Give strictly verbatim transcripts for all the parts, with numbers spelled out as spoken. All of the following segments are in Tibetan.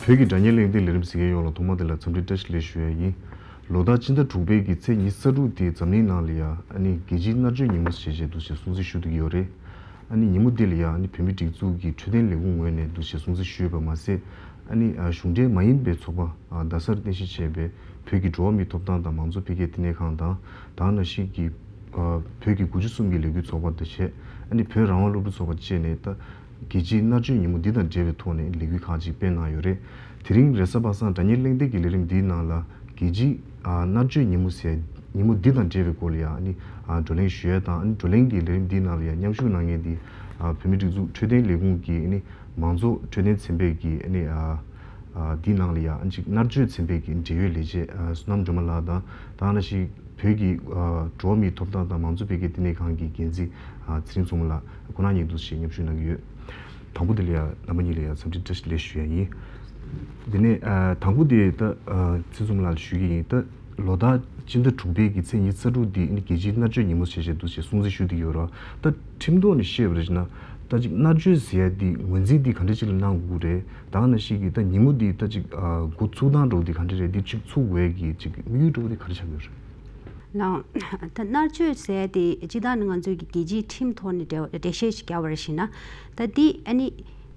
བོད་ཀྱི་སྒྲ་སྙན་གླེང་སྟེགས་ལས་རིམ་གཟིགས་མཁན་ཡོངས་ལ་ཐོག་མ་དེ་ལ་འཚམས་འདྲི་བཀྲ་ཤིས་བདེ་ལེགས་ཞུ་ཡ་ཡིན། ལོ་ལྟར་སྤྱི་ཟླ་དྲུག་པའི་གི་ཚེས་ཉི་ཤུ་རྩ་དྲུག་དེ་འཛམ་གླིང་ནང་ལ་ཡ་ཨ་ནི་རྒྱལ་སྤྱིའི་མནར་གཅོད་ཉིན་མོ་ཞེས་བྱས་འདུག་ཅེས་སྲུང་བརྩི་ཞུ་བསྡད་ཀྱི་ཡོད་རེད། ཨ་ནི་ཉིན་མོ་འདི་ལ་ཡ་ཨ་ནི་བོད་མིའི་སྒྲིག་འཛུགས་ཀྱི་འཕྲོད་བསྟེན་ལས་ཁུངས་ངོས་ནས་འདུག་ཅེས་སྲུང་བརྩི་ཞུས་པ་མ་ཟད། ཨ་ནི་གཞུང་འབྲེལ་མ་ཡིན་པའི་ཚོགས་པ་རྡ་སར་རྟེན་གཞི་བྱས་པའི་བོད་ཀྱི་འགྲོ་བ་མིའི་ཐོབ་ཐང་དང་མང་གཙོ་འཕེལ་རྒྱས་བསྟི་གནས་ཁང་དང་། དེ་ནང་བཞིན་གྱི་བོད་ཀྱི་དགུ་བཅུ་གསུམ་གྱི་ལས་འགུལ་ཚོགས་པ་དང་བཅས། ཨ་ནི་བོད་རང་དབང་སློབ་ཕྲུག་ཚོགས་པ་བཅས་ནས་ད། རྒྱལ་སྤྱིའི་མནར་གཅོད་ཉིན་མོ་འདི་དང་འབྲེལ་བའི་ཐོག་ནས་ལས་འགུལ་ཁག་ཅིག་སྤེལ་གནང་ཡོད་རེད། དེ་རིང་རེས་གཟའ་པ་སངས་སྒྲ་སྙན་གླེང་སྟེགས་ཀྱི་ལས་རིམ་འདིའི་ནང་ལ་རྒྱལ་སྤྱིའི་ཨ་མནར་གཅོད་ཉིན་མོ་ཟེར་ཉིན་མོ་འདི་དང་འབྲེལ་བའི་སྐོར་ལ་ཡང་ཨ་ནི་ཨ་བགྲོ་གླེང་ཞུ་ཡས་དང་། ཨ་ནི་བགྲོ་གླེང་གི་ལས་རིམ་འདིའི་ནང་ལ་ཡང་མཉམ་ཞུགས་གནང་མཁན་འདི་ཨ་བོད་མིའི་སྒྲིག་འཛུགས་འཕྲོད་བསྟེན་ལས་ཁུངས་ཀྱི་ཨ་ནི་མང་གཙོ་འཕྲོད་བསྟེན་ཚན་པའི་གི་ཨ་ནི་ཨ་ཨ་འདིའི་ནང་ལ་ཡང་ཨ་ཅིག་མནར་གཅོད་ཚན་པའི་གི་འབྲེལ་ཡོད་ལས་བྱེད་ཨ་བསོད་ནམས་སྒྲོལ་མ་ལགས་དང་། དེ་ནང་བཞིན་བོད་ཀྱི་ཨ་འགྲོ་བ་མིའི་ཐོབ་ཐང་དང་མང་གཙོ་འཕེལ་རྒྱས་བསྟི་གནས་ཁང་གི་འགན་འཛིན་ཨ་ཚེ་རིང་མཚོ་མོ་ལགས། ཁོང་རྣམ་གཉིས་འདུག་ཅེས་མཉམ་ཞུགས་གནང་གི་ཡོད། དང་པོ་དེ་ལ་ཡང་རྣམ་པ་གཉིས་ལ་ཡང་འཚམས་འདྲི་བཀྲ་ཤིས་བདེ་ལེགས་ཞུ་ཡ་ཡིན། དེ་ནས་ཨ་དང་པོ་དེ་ད་ཨ་ཚེ་རིང་མཚོ་མོ་ལགས་ལ་ཞུ་གི་ཡིན། ད་ལོ་ལྟར་སྤྱི་ཟླ་དྲུག་པའི་གི་ཚེས་ཉི་ཤུ་རྩ་དྲུག་འདི་ནི་རྒྱལ་སྤྱིའི་མནར་གཅོད་ཉིན་མོ་ཞེས་བྱས་འདུག་ཅེས་སྲུང་བརྩི་ཞུ་བསྡད་ཡོད་རེད། ད་ཁྲིམས་ཐོག་ནས་བཤད་པ་རེད་ན། ད་ཅིག་མནར་གཅོད་ཟེར་ཡ་འདི་ངོས་འཛིན་འདི་ག་འདྲ་ཅིག་ལ་གནང་དགོས་རེད། ད་ནང་བཞིན་གྱི་ད་ཉིན་མོ་འདི་ད་ཅིག་ཨ་འགོ་ཚུགས་སྟངས་འདྲ་བོ་འདི་ག་འདྲ་རེད། འདི་ཅིག་ཚུགས་འོས་ཀྱི་ཅིག་དམིགས་ཡུལ་འདྲ་བོ་འདི་ག་རེ་ཆགས་ཡོད་རེད། ལགས། ད་མནར་གཅོད་ཟེར་དེ་སྤྱིར་བཏང་ནི་ང་ཚོའི་གི་རྒྱལ་སྤྱིའི་ཁྲིམས་ཐོག་ནས་འགྲེལ་འགྲེལ་བཤད་ཅིག་བརྒྱབ་པ་རེད་ཞེ་ན། ད་འདི་ཨ་ནི་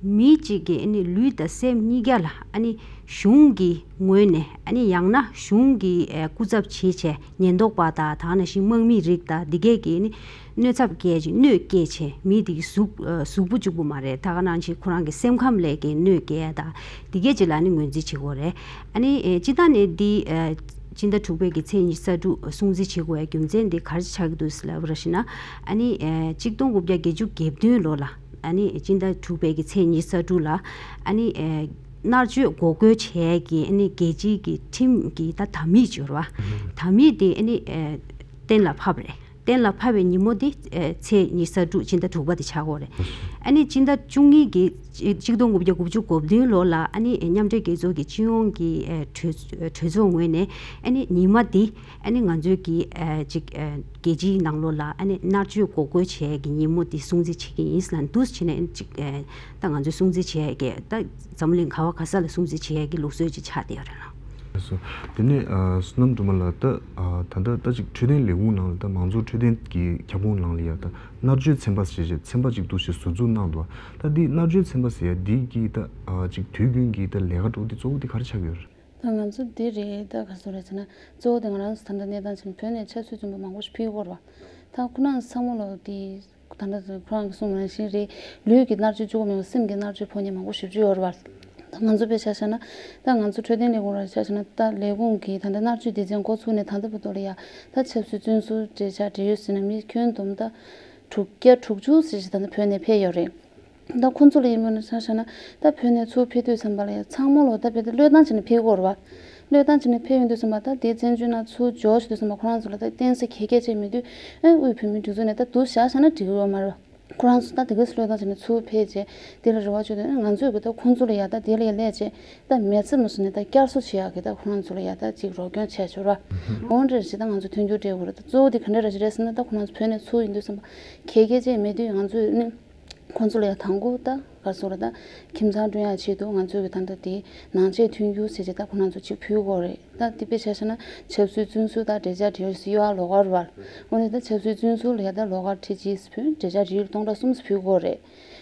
མི་གཅིག་གི་ཨ་ནི་ལུས་དང་སེམས་གཉིས་ཀ་ལ་ཨ་ནི་གཞུང་གི་ངོས་ནས་ཨ་ནི་ཡང་ན་གཞུང་གི་ཨ་སྐུ་ཚབ་བྱེད་བྱས་ཉེན་རྟོག་པ་དང་། དེ་ནང་བཞིན་དམག་མི་རིགས་དང་འདི་གས་ཀྱི་ཨ་ནི་གནོད་ཚབས་སྐྱེལ་ཅིག་གནོད་སྐྱེལ་བྱས་མི་དེ་གི་གཟུགས་ཨ་གཟུགས་པོ་གཅིག་པུ་མ་རེད། ད་ག་ནང་བཞིན་ཁོ་རང་གི་སེམས་ཁམས་ལ་གི་གནོད་སྐྱེལ་དང་འདི་གས་ཅིག་ལ་ཨ་ནི་ངོས་འཛིན་བྱེད་དགོས་རེད། ཨ་ནི་ཨེ་སྤྱིར་བཏང་ནས་འདི་ཨེ་སྤྱི་ཟླ་དྲུག་པའི་གི་ཚེས་ཉི་ཤུ་རྩ་དྲུག་སྲུང་བརྩི་བྱེད་དགོས་པའི་རྒྱུ་མཚན་འདི་ག་རེ་ཆགས་ཀྱི་འདུག་ཟེར་ལབ་པ་རེད་ཞེ་ན། ཨ་ནི་ཨེ་གཅིག་སྟོང་དགུ་བརྒྱ་བརྒྱད་ཅུ་གྱ་བདུན་ལོ་ལ་ཨ་ནི་སྤྱི་ཟླ་དྲུག་པའི་གི་ཚེས་ཉི་ཤུ་རྩ་དྲུག་ལ་ཨ་ནི་ཨེ་མནར་གཅོད་འགོག་རྒོལ་བྱེད་ཀྱི་ཨ་ནི་རྒྱལ་སྤྱིའི་གི་ཁྲིམས་ཀྱི་ད་དམ་ཡིག་ཅིག་ཡོད་རེད་བ། དམ་ཡིག་དེ་ཨ་ནི་ཨེ་གཏན་ལ་ཕབ་རེད། གཏན་ལ་ཕབ་པའི་ཉིན་མོ་དེ་ཨེ་ཚེས་ཉི་ཤུ་རྩ་དྲུག་སྤྱི་ཟླ་དྲུག་པ་དེ་ཆགས་ཀྱི་ཡོད་རེད། ཨ་ནི་སྤྱི་ཟླ་བཅུ་གཉིས་ཀྱི་ཆིག་སྟོང་དགུ་བརྒྱ་དགུ་བཅུ་གོ་བདུན་ལོ་ལ་ཨ་ནི་མཉམ་འབྲེལ་རྒྱལ་ཚོགས་ཀྱི་སྤྱི་ཡོངས་ཀྱི་ཨེ་གྲོས་གྲོས་ཚོགས་ངོས་ནས་ཨ་ནི་ཉི་མ་འདི་ཨ་ནི་ང་ཚོའི་གི་ཨེ་ཅིག་ཨེ་རྒྱལ་སྤྱིའི་ནང་ལོགས་ལ་ཨ་ནི་མནར་གཅོད་འགོག་རྒོལ་བྱེད་ཀྱི་ཉིན་མོ་འདི་སྲུང་བརྩི་བྱེད་ཀྱི་ཡིན་ཟེར་ལབ་འདུག་བྱས་ནས་ཨ་ནི་ཅིག་ཨེ་ད་ང་ཚོས་སྲུང་བརྩི་བྱེད་ཀྱི་ད་འཛམ་གླིང་ག་བ་ག་ས་ལ་སྲུང་བརྩི་བྱེད་ཀྱི་ལུགས་སྲོལ་ཅིག་ཆགས་བསྡད་ཡོད་རེད་ལགས། ལགས་སོ། དེ་ནས་ཨ་བསོད་ནམས་སྒྲོལ་མ་ལགས། ད་ཨ་ད་ལྟ་ད་ཅིག་འཕྲོད་བསྟེན་ལས་ཁུངས་ནང་ལ་ད་མང་གཙོ་འཕྲོད་བསྟེན་གྱི་ཁྱབ་ཁོངས་ནང་ལ་ཡ་ད་མནར་གཅོད་ཚན་པ་ཞེས་བྱས་ཚན་པ་ཅིག་འདུག་ཅེས་ཟུར་འཛུགས་གནང་འདུག་ད་འདི་མནར་གཅོད་ཚན་པ་ཟེར་ཡ་འདི་གི་ད་ཨ་ཅིག་དུས་རྒྱུན་གྱི་ད་ལས་ཀ་འདྲ་བོ་འདི་གཙོ་བོ་འདི་ག་རེ་ཆགས་ཡོད་རེད། ད་ང་ཚོ་འདི་རེད། ད་ག་ཚོད་རེད་ཟེར་ན་གཙོ་བོ་དེ་ང་རང་ཚོ་ད་ལྟ་གནས་སྟངས་བྱས་ན་བོད་ནས་ཆབ་སྲིད་བཙོན་པ་མང་པོ་ཞིག་ཕུད་ཀྱི་ཡོད་རེད་བ། ད་ཁོ་རང་ཚང་མ་ལོ་དེ། ད་ལྟ་ཁོ་རང་གིས་གསུངས་པ་ནང་བཞིན་རེད། ལུས་ཀྱི་མནར་གཅོད་གཅིག་པོ་མིན་པར་སེམས་ཀྱི་མནར་གཅོད་ཕོག་མཁན་མང་པོ་ཞེ་པོ་ཅིག་ཡོད་རེད་བ། ད་ང་ཚོ་དཔེ་ཆ་བཞག་ན། ད་ང་ཚོ་འཕྲོད་བསྟེན་ལས་ཁུངས་ལ་ཆ་བཞག་ན། ད་ལས་ཁུངས་ཀྱིས་ད་ལྟ་མནར་གཅོད་སྡེ་ཚན་འགོ་ཚུགས་ནས་ད་ལྟ་བར་དུ་ལ་ཡ། ད་ཆབ་སྲིད་བཙོན་ཟུར་གྲོས་འཆར་འབྲེལ་ཡོད་ཟེར་ན་མི་ཁྱོན་བསྡོམས་ད་དྲུག་བརྒྱ་དྲུག་ཅུ་ཟེར་ཞིག་ད་ལྟ་བོད་ནས་ཕེབས་ཡོད་རེད། ད་ཁོང་ཚོ་ལ་ཡིན་པ་ན་ཆ་བཞག་ན། ད་བོད་ནས་ཚུར་ཕེབས་དུས་ཙམ་པ་ལ་ཡ་ཚང་མ་ལོ་ད་བོད་དུ་བློས་བཏང་བྱས་ནས་ཕེབས་ཀྱི་ཡོད་རེད་བ། བློས་བཏང་བྱས་ནས་ཕེབས་ཡོང་དུས་ཙམ་པ། ད་དེའི་བཙན་བྱོལ་ནང་ཚུར་འབྱོར་ཡོང་དུས་ཙམ་པ་ཁོ་རང་ཚོ་ལ་ད་བསྟན་ས་ག་གེ་ཅིག་མེད་དུས། ཨེ་དབུས་བོད་མིའི་སྒྲིག་འཛུགས་ནས་ད་འདུག་བཞག་བཞག་ན་འགྲིག་གི་ཡོད་མ་རེད་བ། ཁོ་རང་ཚོ་ད་དེ་ག་ཚོད་བློས་བཏང་བྱས་ནས་ཚུར་ཕེབས་བྱས་དེ་ལ་རེ་བ་བཅོལ་དུས། ང་ཚོས་གི་ད་ཁོང་ཚོ་ལ་ཡ་ད་དེ་ལ་ཡ་སླེབས་བྱས་ད་མི་ཚེ་མ་བཟོ་ནས་ད་བསྐྱར་གསོ་བྱེད་ཡག་གི་ད་ཁོ་རང་ཚོ་ལ་ཡ་ད་ཅིག་རོགས་སྐྱོར་བྱས་ཆོག་ར། འོ་འདྲ་ཞིག་ད་ང་ཚོ་མཐུན་འགྱུར་སྤྲད་དགོས་རེད། ད་གཙོ་བོ་དེ་ག་འདྲ་རེད་ཟེར་ན། ད་ཁོ་རང་ཚོ་བོད་ནས་ཚུར་ཡོང་དུས་ཙམ་པ་ག་གེ་ཅིག་མེད་དུས་ང་ཚོས་ནི། ཁོང་ཚོ་ལ་ཡང་དང་པོ་ད་ག་རེ་ཟེར་དགོས་རེད། ད་ཁྱིམ་ཚང་བསྐྲུན་ཡག་ཆེད་དུ་ང་ཚོས་ཀྱི་ད་ལྟ་དེ་ནང་ཆས་མཐུན་འགྱུར་ཟེར་བྱས་ད་ཁོ་རང་ཚོ་གཅིག་ཕུལ་དགོས་རེད། ད་དེ་དཔེ་ཆ་བཞག་ན་ཆབ་སྲིད་བཙོན་ཟུར་དང་འབྲེལ་ཆགས་འབྲེལ་ཡོད་ཟེར་ཡོད་ཨ་ལོགས་ཀ་རེད་བ། འོ་ན་ད་ཆབ་སྲིད་བཙོན་ཟུར་ལ་ཡ་ད་ལོགས་ཀ་ཁྲི་གཅིག་ཕུལ། འབྲེལ་ཆགས་འབྲེལ་ཡོད་སྟོང་ཕྲག་གསུམ་ཕུལ་དགོས་རེད།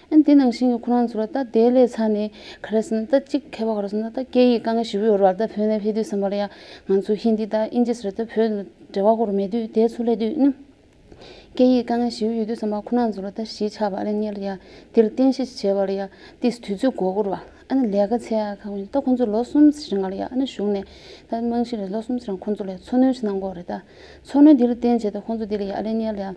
ཨ་ནི་དེ་ནང་བཞིན་གྱི་ཁོ་རང་ཚོ་ལ་ད་དེ་ལས་ཚ་ནས་ག་རེ་ཟེར་ན། ད་གཅིག་མཁས་པ་ག་རེ་ཟེར་ན། ད་སྐད་ཡིག་དཀའ་ངལ་ཞེ་པོ་ཡོད་རེད་བ། ད་བོད་ནས་ཕེབས་དུས་ཙམ་པ་ལ་ཡ་ང་ཚོ་ཧིན་དི་དང་དབྱིན་ཇི་ཟེར་ད་བོད་འབྲེལ་བ་སྐོར་མེད་དུས་དེ་ཚོ་སླེབས་དུས་ནི། སྐད་ཡིག་དཀའ་ངལ་ཞེ་པོ་ཡོད་དུས་ཙམ་པ་ཁོ་རང་ཚོ་ལ་ད་གཞིས་ཆགས་པ་ཨ་ལེ་ཉེ་ལ་ཡ། དེ་ལ་རྟེན་གཞི་བྱས་པ་ལ་ཡ་ཏིས་དུས་ཚོད་འགོར་འགོར་བ། ཨ་ནི་ལས་ཀ་བྱེད་ཡ་ཁག་པོ་ཡིན། ད་ཁོང་ཚོ་ལོ་གསུམ་ཙམ་རིང་ལ་ཡ། ཨ་ནི་གཞུང་ནས་ད་རྨང་གཞི་རེད། ལོ་གསུམ་ཙམ་རིང་ཁོང་ཚོ་ལ་ཡ་འཚོ་སྣོན་ཞིག་གནང་དགོས་རེད། ད་འཚོ་སྣོན་དེ་ལ་བརྟེན་བྱས་ད་ཁོང་ཚོ་དེ་ལ་ཡ་ཨ་ལེ་ཉེ་ལ་ཡ་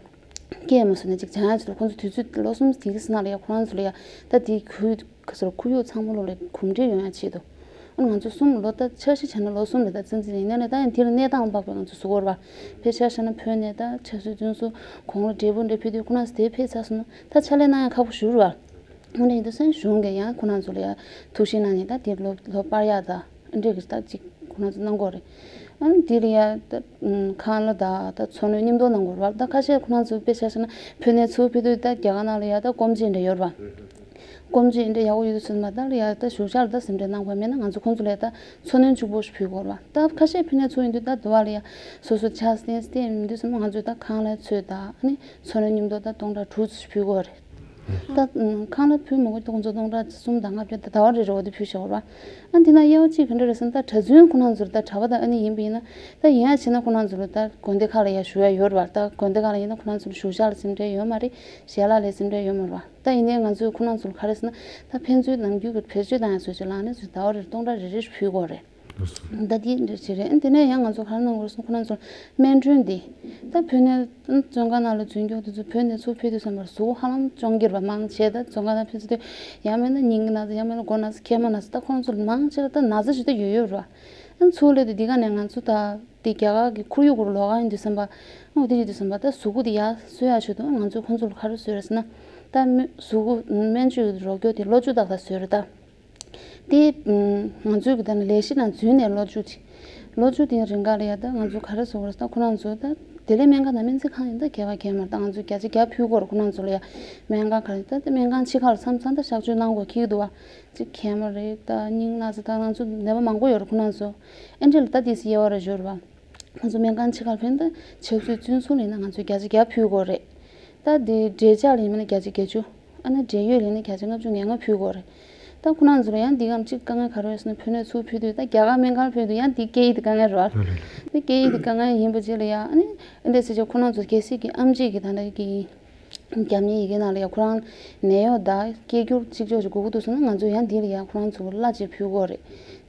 སྐྱེས་མ་སོང་ནས་ཅིག་སྦྱང་ཡ་ཆེད་དུ་ཁོང་ཚོ་དུས་ཚོད་ལོ་གསུམ་དེ་གི་ནང་ལ་ཡ་ཁོ་རང་ཚོ་ལ་ཡ་ད་དེ་ཁུ་ག་ཟེར། ཁོར་ཡུག་ཚང་མ་ལོ་ལ་གོམས་འདྲིས་ཡོང་ཡ་ཆེད་དུ། ཨ་ནི་ང་ཚོ་གསུམ་ལོ་ད་འཆར་གཞི་བྱས་ན་ལོ་གསུམ་རེད། ད་ཙམ་ཙམ་ཡིན་ན་ནས་ད་ཡང་དེ་ལ་གནས་སྟངས་མ་དཔག་པའི་ང་ཚོ་བཟོ་དགོས་རེད་བ། དཔེ་ཆ་བཞག་ན་བོད་ནས་ད་ཆབ་སྲིད་བཙོན་ཟུར་གོང་ལ་འབྲས་སྤུངས་འདྲ་ཕེབས་དུས་ཁོ་རང་ཚོ་དེ་ཕེབས་ཚར་སོང་ན་ད་ཕྱག་ལས་གནང་ཡ་ཁག་པོ་ཞིག་རེད་བ། འོ་འདྲ་ཡིན་དུས་ཙང་གཞུང་གིས་ཡང་ཁོ་རང་ཚོ་ལ་ཡ་ཐུགས་ཞིབ་གནང་ནས་ད་དེ་ལོ་ལོ་སྤར་ཡ་ད་འདྲ་གི་ད་ཅིག་ཁོ་རང་ཚོ་གནང་དགོས་རེད། ཨ་ནི་དེ་ལ་ཡ་ད་ཁང་གླ་ད་ད་འཚོ་སྣོན་མཉམ་དུ་གནང་དགོས་རེད་བ། ད་ཁ་ཤས་ཁོ་རང་ཚོ་དཔེ་ཆ་བཞག་ན་བོད་ནས་ཚུར་ཕེབས་དུས་ད་རྒྱ་གར་ནང་ལ་ཡ་ད་སྐོམ་ཆེད་འདྲ་ཡོད་རེད་བ། སྐོམ་ཆུ་འདི་འདྲ་ཡག་པོ་ཡོད་དུས་ཙམ་པ་ད་ལ་ཡ་ད་བཞུགས་ཤག་ལ་ད་ཟིན་བྲིས་གནང་དགོས་མེད་ན་ང་ཚོ་ཁོང་ཚོ་ལ་ཡ་ད་འཚོ་སྣོན་གཅིག་པོ་ཞིག་ཕུལ་དགོས་རེད་བ། ད་ཁ་ཤས་ཕུལ་ནས་ཚོ་ཡིན་དུས་ད་དུ་བ་ལ་ཡ་སོ་སོ་ཆགས་བསྟན་བསྟན་མི་འདུག་ཟེར་ན་ང་ཚོས་ད་ཁང་གླ་ཚོས་ད་ཨ་ནི་འཚོ་སྣོན་མཉམ་དུ་ད་སྟོང་ཕྲག་དྲུག་ཙམ་ཞིག་ཕུལ་དགོས་རེད། ད་ཁང་གླ་ཕུལ་མ་དགོས་ད་ཁོང་ཚོ་སྟོང་ཕྲག་གསུམ་དང་ལྔ་བརྒྱ་ད་ཟླ་བ་རེ་རེ་འོ་དེ་ཕུལ་བཞག་རེད་བ། ཨ་འདི་ན་དབྱེ་བ་གཅིག་ག་འདྲ་རེད་ཟེར་ན་ད་གྲྭ་བཙུན་ཁོ་རང་ཚོར་ད་གྲྭ་པ་དང་ཨ་ནི་ཡིན་པ་ཡིན་ན་ད་ཡིན་ཡ་བྱས་ན་ཁོ་རང་ཚོར་ད་དགོན་སྡེ་ཁག་ལ་ཡ་བཞུགས་ཡ་ཡོད་རེད་བ། ད་དགོན་སྡེ་ཁག་ལ་ཡིན་ན་ཁོ་རང་ཚོར་བཞུགས་ཤག་ལ་འཛིན་གྲྭ་ཡོད་མ་རེད། ཞལ་ལག་ལ་འཛིན་གྲྭ་ཡོད་མ་རེད་བ། ད་ཡིན་ནའི་ང་ཚོས་ཁོ་རང་ཚོར་ག་རེ་ཟེར་ན་ད་ཕན་ཚུན་ནམ་རྒྱུན་གྱི་བེད་སྤྱོད་བཏང་ཡ་བཟོ་བྱས་ལ་ཨ་ནི་ཚོས་ཟླ་བ་རེར་སྟོང་ཕྲག་རེ་རེ་ཞིག་ཕུལ་དགོས་རེད། ད་འདི་འདྲ་ཞིག་རེད། ཨ་དེ་ནས་ཡང་ང་ཚོ་ག་རེ་གནང་དགོས་རེད་ཟེར་ན་ཁོ་རང་ཚོར་སྨན་སྒྲོན་འདི་ད་བོད་ནས་བཙོན་ཁང་ནང་ལ་འཛུལ་མཁན་དེ་ཚོ་བོད་ནས་ཚུར་ཕེབས་དུས་ཙམ་པར་གཟུགས་ཧ་ལམ་གཅོང་ཁྱེར་བ་མང་ཆེ་ད་བཙོན་ཁང་ནང་ཕེབས་ཚར་དུས་ཡང་མིན་ན་སྙིང་གི་ན་ཚ་ཡང་མིན་ན་མགོ་ན་ཚ་མཁལ་མ་ན་ཚ་ད་ཁོ་རང་ཚོར་མང་ཆེ་ལ་ད་ན་ཚ་ཞིག་ད་ཡོད་ཡོད་རེད་བ། ཨ་ཚུར་སླེབས་དུས་འདི་ག་ནས་ང་ཚོ་ད་དེ་རྒྱ་གར་གྱི་ཁོར་ཡུག་སྐོར་ལོགས་ཀ་ཡིན་དུས་ཙམ་པ་ཨོ་དེ་ཡིན་དུས་ཙམ་པ་ད་གཟུགས་པོ་དེ་ཡར་གསོ་ཡག་ཆེད་དུ་ང་ཚོས་ཁོང་ཚོ་ལ་ག་རེ་བཟོས་རེད་ཟེར་ན་ད་མི་གཟུགས་པོ་སྨན་བཅོས་ཀྱི་རོགས་སྐྱོར་དེ་ལོ་བཅུ་ཏག་ཏག་བཟོས་རེད་ད། དེ་ང་ཚོའི་གི་ད་ནི་ལས་གཞི་ནང་འཛུལ་ནས་ལོ་བཅུ་དེ་ལོ་བཅུ་དེའི་རིང་ག་ལ་ཡ་ད་ང་ཚོ་ག་རེ་བཟོ་དགོས་རེད་ད་ཁོ་རང་ཚོ་ད་བདེ་ལེགས་སྨན་ཁང་དང་སྨན་རྩིས་ཁང་ཡིན་ད་ག་བ་ག་མ་རེད་ད་ང་ཚོས་བརྒྱ་ཆ་བརྒྱ་ཕུལ་དགོས་རེད་ཁོ་རང་ཚོ་ལ་ཡ་སྨན་ཁང་ག་རེ་ད་ད་སྨན་ཁང་ཕྱི་ཁ་ལ་མཚམས་མཚམས་ད་གཤག་བཅོས་གནང་དགོས་ཁེལ་གི་འདུག་བ། གཅིག་མཁལ་མ་རེད་ད་སྙིང་ན་ཚ་ད་ང་ཚོ་ནད་པ་མང་པོ་ཡོད་རེད་ཁོ་རང་ཚོ། ཨེ་འདྲ་ལ་ད་དེ་སི་དབྱེ་བ་ར་འབྱོར་བ། ང་ཚོ་སྨན་ཁང་ཕྱི་ཁར་ཕན་ད་ཆབ་སྲིད་བཙོན་ཟུར་ལ་ཡིན་ན་ང་ཚོས་བརྒྱ་ཆ་བརྒྱ་ཕུལ་དགོས་རེད། ད་དེ་འབྲས་ལྕག་ལ་ཡིན་ན་བརྒྱ་ཆ་བརྒྱད་ཅུ། ཨ་ན་འབྲས་ཡོས་ལ་ཡིན་ན་བརྒྱ་ཆ་ལྔ་བཅུ་ང་ལྔ་ཕུལ་དགོས་རེད། ད་ཁོ་རང་ཚོ་ལ་ཡང་འདི་གམ་གཅིག་དཀའ་ངལ་ག་རེ་ཡོད་ཟེར་ན་བོད་ནས་ཚུར་ཕུལ་དུས་ད་རྒྱ་གར་སྨན་ཁང་ཕུལ་དུས་ཡང་འདི་སྐད་ཡིག་དེ་དཀའ་ངལ་རེད་བ། འདི་སྐད་ཡིག་དེ་དཀའ་ངལ་ཡིན་པ་ཅིག་ལ་ཡང་ཨ་ནི་ཨ་འདྲ་ཟེར་ཅིག་ཁོ་རང་ཚོ་གལ་སྲིད་ཀྱི་ཨེམ་ཆི་གི་ད་ལྟ་གི་རྒྱབ་གཉེར་ཡི་གེ་ནང་ལ་ཡང་ཁོ་རང་ནད་གཡོག་དང་སྐད་སྒྱུར་གཅིག་ལྕོགས་ཀྱི་དགོས་ཀྱི་འདུག་ཟེར་ན་ང་ཚོ་ཡང་འདི་ལ་ཡང་ཁོ་རང་ཚོ་གླ་ཅིག་ཕུལ་དགོས་རེད།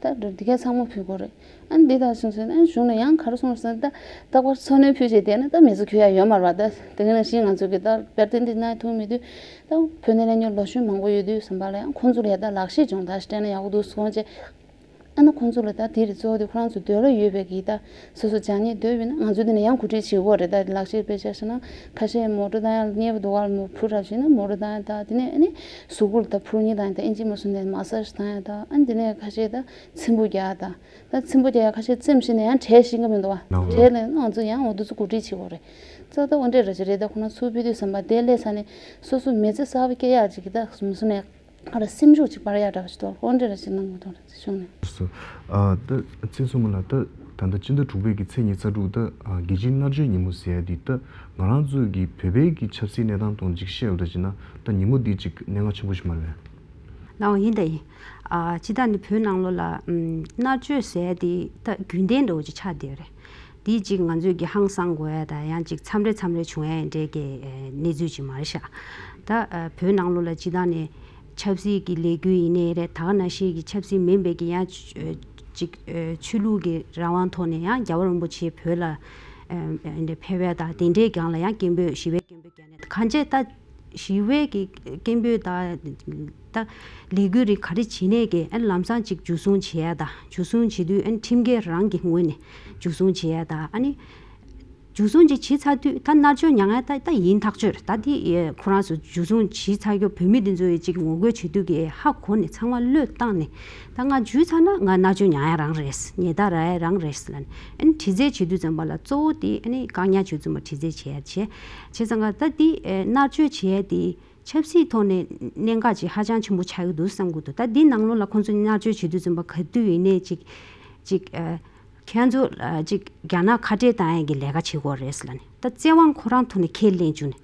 ད་འདི་གས་ཚང་མ་ཕུལ་དགོས་རེད། ཨ་ནི་འདི་ལྟར་སོང་ཙང་ཨ་ནི་གཞུང་ནས་ཡང་ག་རེ་གསུངས་ཟེར་ན་ད་རྟག་པར་འཚོ་སྣོན་ཕུལ་བྱས་བསྡད་ན་ད་མི་ཚེ་འཁྱོལ་ཡ་ཡོད་མ་རེད་བ། ད་དེ་ག་ནང་བཞིན་ང་ཚོ་གི་ད་དཔལ་ལྡན་འདི་ན་ཐུག་མི་དུས་ད་བོད་ནས་སླེབས་མྱོང་ལོ་གཞོན་མང་པོ་ཡོད་དུས་ཙམ་པ་ལ་ཡང་ཁོང་ཚོ་ལ་ཡ་ད་ལག་ཤེས་སྦྱོང་བརྡར་ཞིག་སྤྲད་ན་ཡག་པོ་འདུག་སོང་བྱས། ཨ་ནི་ཁོང་ཚོ་ལ་ད་དེ་རེད་གཙོ་བོ་དེ་ཁོ་རང་ཚོ་འདོད་བློ་ཡོད་པའི་གི་ད་སོ་སོ་སྦྱང་ཉེས་འདོད་ཡོད་ན་ང་ཚོ་འདི་ནས་ཡང་གོ་སྒྲིག་བྱེད་དགོས་རེད། ད་ལག་ཤེས་དཔེ་ཆ་བཤད་ན་ཁ་ཤས་མོ་ཊ་བཏང་ཡ་མཉེས་པོ་འདུག་ག་ལ་མོ་ཕུ་ར་བྱས་ན་མོ་ཊ་བཏང་ཡ་ད་དེ་ནས་ཨ་ནི་གཟུགས་པོ་ལ་ད་ཕུར་གཉིས་བཏང་ཡ་ད་ཨིན་ཇི་མ་སོང་ནས་མ་སཱ་ཇི་བཏང་ཡ་ད་ཨ་ནི་དེ་ནས་ཁ་ཤས་ད་ཚིམ་པོ་རྒྱག་ཡ་ད་ད་ཚིམ་པོ་རྒྱག་ཡ་ཁ་ཤས་ཚིམ་ཤེས་ན་ཡང་བྲེལ་ཤེས་ཀྱི་མི་འདུག་བ། ལའོ་བྲེལ་ལས་ང་ཚོ་ཡང་འོ་དུ་ཚོ་གོ་སྒྲིག་བྱེད་དགོས་རེད། ཙག་ད་འོ་འདྲས་ར་ཅིག་རེད། ད་ཁོ་ན་ཚུར་ཕུལ་དུས་ཙམ་པ་དེ་སླེབས་ས་ནས་སོ་སོ་མི་ཚེ་གསར་པ་སྐྱེལ་ཡག་ཅིག་གི་ད་སོ་སོ་ནས། ཨ་ར་སེམས་ཤུགས་ཅིག་སྤར་ཡག་འདྲ་བ་ཞིག་འདུག་འོ་འདྲ་ར་ཞིག་གནང་དགོས་འདུག་ར་ཞུ་ནས། སོ། ཨ་ད་ཚེ་སྲུང་མ་ལགས་ད་ད་ལྟ་སྤྱི་ཟླ་དྲུག་པའི་གི་ཚེས་ཉི་ཤུ་རྩ་དྲུག་ད་ཨ་རྒྱལ་སྤྱིའི་མནར་གཅོད་ཉིན་མོ་ཟེར་ཡ་འདི་ད་ང་རང་ཚོའི་གི་བོད་པའི་གི་ཆབ་སྲིད་གནས་སྟངས་ཐོག་ཅིག་བཤད་ཡོད་ད་ཅིག་ན་ད་ཉིན་མོ་འདི་ཅིག་གནད་འགག་ཆེན་པོ་ཞིག་མ་རེད་པས། ལའོ་ཡིན་ད་ཡིན། ཨ་སྤྱི་བཏང་ནི་བོད་ནང་ལོགས་ལ་ཨམ་མནར་གཅོད་ཟེར་ཡ་འདི་ད་རྒྱུན་ལྡན་འདྲ་བོ་ཅིག་ཆགས་བསྡད་ཡོད་རེད། དེ་གཅིག་ང་ཚོས་ཀྱི་ཧང་སང་དགོས་ཡ་དང་ཡང་གཅིག་མཚམས་རེ་མཚམས་རེ་བྱུང་ཡ་འདྲའི་གི་ཨེ་གནས་ཚུལ་ཅིག་མ་རེད་ཤག་ད་ཨ་བོད་ནང་ལོགས་ལ་སྤྱི་བཏང་ནས་ཆབ་སྲིད་ཀྱི་ལས་འགུལ་ཡིན་ནའི་རེད། ད་ག་ནང་བཞིན་གྱི་ཆབ་སྲིད་མིན་པའི་གི་ཡང་ཨ་གཅིག་ཨ་ཆོས་ལུགས་ཀྱི་རང་དབང་ཐོག་ནས་ཡང་རྒྱལ་བ་རིན་པོ་ཆེ་བོད་ལ་ཨ་ཨ་འདྲ་ཕེབས་ཡ་དང་དེ་འདྲའི་སྒང་ལ་ཡང་སྐད་འབོད་ཞི་བའི་སྐད་འབོད་རྒྱག་ནས་གང་བྱས་ད། ཞི་བའི་གི་སྐད་འབོད་དང་ད་ལས་འགུལ་རིགས་ག་རེ་བྱེད་ནས་གི་ཨ་ནི་ལམ་སང་ཅིག་འཇུ་བཟུང་བྱེད་ཡ་དང་འཇུ་བཟུང་བྱེད་དུས་ཨ་ནི་ཁྲིམས་འགལ་རང་གི་ངོས་ནས་འཇུ་བཟུང་བྱེད་ཡ་དང་ཨ་ནི་འཇུ་བཟུང་ཅིག་བྱེད་ཚར་དུས་ད་མནར་གཅོད་མྱངས་ཡ་ད་ད་ཡིན་ཐག་ཆོད་རེད། ད་འདི་ཁོ་རང་ཚོ་འཇུ་བཟུང་བྱེད་ཚར་རྒྱུ་བོད་མི་འདི་ཚོ་ཡི་ཅིག་ངོ་རྒོལ་བྱེད་དུས་གི་ཧ་གོ་ནས་ཚང་མ་བློས་བཏང་ནས་ད་ང་འཇུས་ཚར་ན་ང་མནར་གཅོད་མྱངས་ཡ་རང་རེད། ཉེས་རྡུང་རག་ཡ་རང་རེད་ལབ་ནས་ཨ་ནི་དྲི་རྩད་བྱེད་དུས་ཙམ་པ་ལ་གཙོ་བོ་དེ་ཨ་ནི་བཀག་ཉར་བྱེད་དུས་ཙམ་པ་དྲི་རྩད་བྱེད་ཡ་བྱས། བྱས་ཙང་ཀ་ད་འདི་ཨེ་མནར་གཅོད་བྱེད་ཡ་དེ་ཆབ་སྲིད་ཐོག་ནས་གནད་འགག་ཅིག་ཧ་ཅང་ཆེན་པོ་ཆགས་ཀྱི་འདུག་བསམ་གྱི་འདུག་ད་འདི་ནང་ལོགས་ལ་ཁོང་ཚོ་མནར་གཅོད་བྱེད་དུས་ཙམ་པ་ག་དུས་ཡིན་ནའི་ཅིག་ཅིག་ཨེ་ཁྱེད་ཚོ་ཨ་ཅིག་རྒྱ་ནག་ཁ་བྲལ་བཏང་ཡ་གི་ལས་ཀ་བྱེད་དགོས་རེད་ལབ་ནས་ད་བཙན་དབང་ཁོ་རང་ཐོག་ནས་ཁས་ལེན་བཅུག་ནས་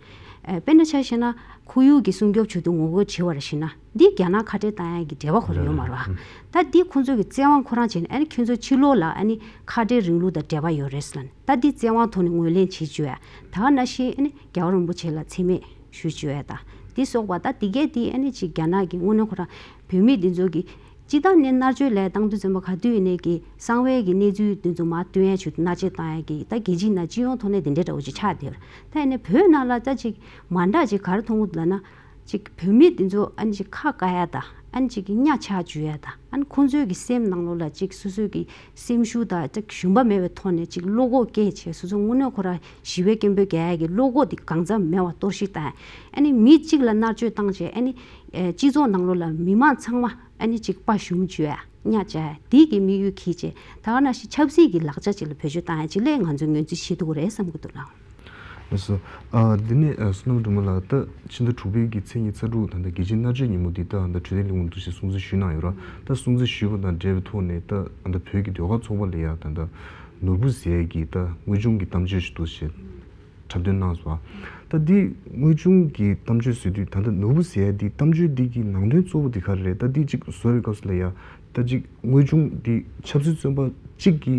ཨེ་དཔེར་ན་ཆ་བཞག་ན་ཁོར་ཡུག་གི་སྲུང་སྐྱོབ་བྱེད་དུས་ངོ་རྒོལ་བྱེད་པ་རེད་ཞེ་ན་འདི་རྒྱ་ནག་ཁ་བྲལ་བཏང་ཡ་གི་འབྲེལ་བ་ཁོ་རང་ཡོད་མ་རེད་བ། ད་འདི་ཁོང་ཚོ་གི་བཙན་དབང་ཁོ་རང་བྱས་ནས་ཨ་ནི་ཁྱོད་ཚོ་ཕྱི་ལོགས་ལ་ཨ་ནི་ཁ་བྲལ་རིང་ལུགས་དང་འབྲེལ་བ་ཡོད་རེད་ལབ་ནས་ད་འདི་བཙན་དབང་ཐོག་ནས་ངོས་ལེན་བྱེད་བཅུག་ཡ་ད་ག་ནང་བཞིན་ཨ་ནི་རྒྱལ་བ་རིན་པོ་ཆེ་ལ་མཚན་སྨད་ཞུ་བཅུག་ཡ་ད་འདི་སོགས་པ་ད་འདི་གས་འདི་ཨ་ནི་ཅིག་རྒྱ་ནག་གི་དངོས་གནས་ཁོ་རང་བོད་མི་འདི་ཚོ་གི་སྤྱི་བཏང་ནས་མནར་གཅོད་ལས་བཏང་དུས་ཙམ་པ་ག་དུས་ཡིན་ནའི་གི་གསང་བའི་གི་གནས་ཚུལ་འདི་ཚོ་མར་བཏོན་ཡ་ཆུ་མནར་གཅོད་བཏང་ཡ་གི་ད་རྒྱལ་སྤྱིའི་ནང་སྤྱི་ཡོངས་ཐོག་ནས་འདི་འདྲའི་འདྲ་བོ་ཅིག་ཆགས་བསྡད་ཡོད་རེད། ད་ཡིན་ནའི་བོད་ནང་ལ་ད་ཅིག་མ་འདྲ་ཅིག་ག་རེ་མཐོང་གི་འདུག་ལབ་ན། ཅིག་བོད་མི་དེ་ཚོ་ཨ་ནི་ཅིག་ཁ་བཀག་ཡ་དང་ཨ་ནི་ཅིག་གི་གཉའ་ཆག་འཇུ་ཡ་དང་ཨ་ནི་ཁོང་ཚོའི་གི་སེམས་ནང་ལོགས་ལ་ཅིག་སོ་སོའི་གི་སེམས་ཤུགས་དང་ཅིག་ཞུམ་པ་མེད་པའི་ཐོག་ནས་ཅིག་བློ་ཁོག་སྐྱེས་བྱས་སོ་སོ་དངོས་གནས་ཁོ་རང་ཞི་བའི་སྐད་འབོད་རྒྱག་ཡ་གི་བློ་ཁོག་དེ་གང་འཚམ་མེད་པ་གཏོར་བཤིག་བཏང་ཡ། ཨ་ནི་མི་གཅིག་ལ་མནར་གཅོད་བཏང་བྱས་ཨ་ནི་ཨེ་སྤྱི་ཚོགས་ནང་ལོགས་ལ་མི་མང་ཚང་མ་ཨ་ནི་ཅིག་དཔའ་ཞུམ་འཇུ་ཡ་གཉའ་བཅག་ཡ་དེ་གི་དམིགས་ཡུལ་འཁྱེར་བྱས་ད་ག་ནང་བཞིན་ཆབ་སྲིད་ཀྱི་ལག་ཆ་ཅིག་ལ་བེད་སྤྱོད་བཏང་ཡ་ཅིག་ལས་ང་ཚོས་ངོས་འཛིན་བྱེད་ཐུབ་ཀྱི་རེད་བསམ་གྱི་འདུག་ལགས། ལགས་སོ། ཨ། འདི་ནས་ཨ་བསོད་ནམས་སྒྲོལ་མ་ལགས། ད་ཕྱི་ཟླ་དྲུག་པའི་གི་ཚེས་ཉི་ཤུ་རྩ་དྲུག་ད་ལྟ་རྒྱལ་སྤྱིའི་མནར་གཅོད་ཉིན་མོ་འདི་ད་ད་འཕྲོད་བསྟེན་ལས་ཁུངས་འདུ་ཤེས་སྲུང་བརྩི་ཞུས་གནང་ཡོད་ར། ད་སྲུང་བརྩི་ཞུས་པ་དང་འབྲེལ་བའི་ཐོག་ནས་ད་ད་བོད་ཀྱི་ཟློས་གར་ཚོགས་པ་ལ་ཡ་ད་ད་ནོར་བུ་ཟེར་གྱི་ད་དངོས་བྱུང་གི་གཏམ་བརྗོད་ཞིག་འདུ་ཤེས་འཁྲབ་སྟོན་གནང་སོང་། ད་འདི་དངོས་བྱུང་གི་གཏམ་བརྗོད་ཟེར་དུས་ད་ལྟ་ནོར་བུ་ཟེར་འདི་གཏམ་བརྗོད་འདི་གི་ནང་དོན་གཙོ་བོ་འདི་ག་རེ་རེད། ད་འདི་གཅིག་བཟོ་བའི་སྐབས་སུ་ལ་ཡ་ད་གཅིག་དངོས་བྱུང་འདི་ཆབ་སྲིད་བཙོན་པ་གཅིག་གི་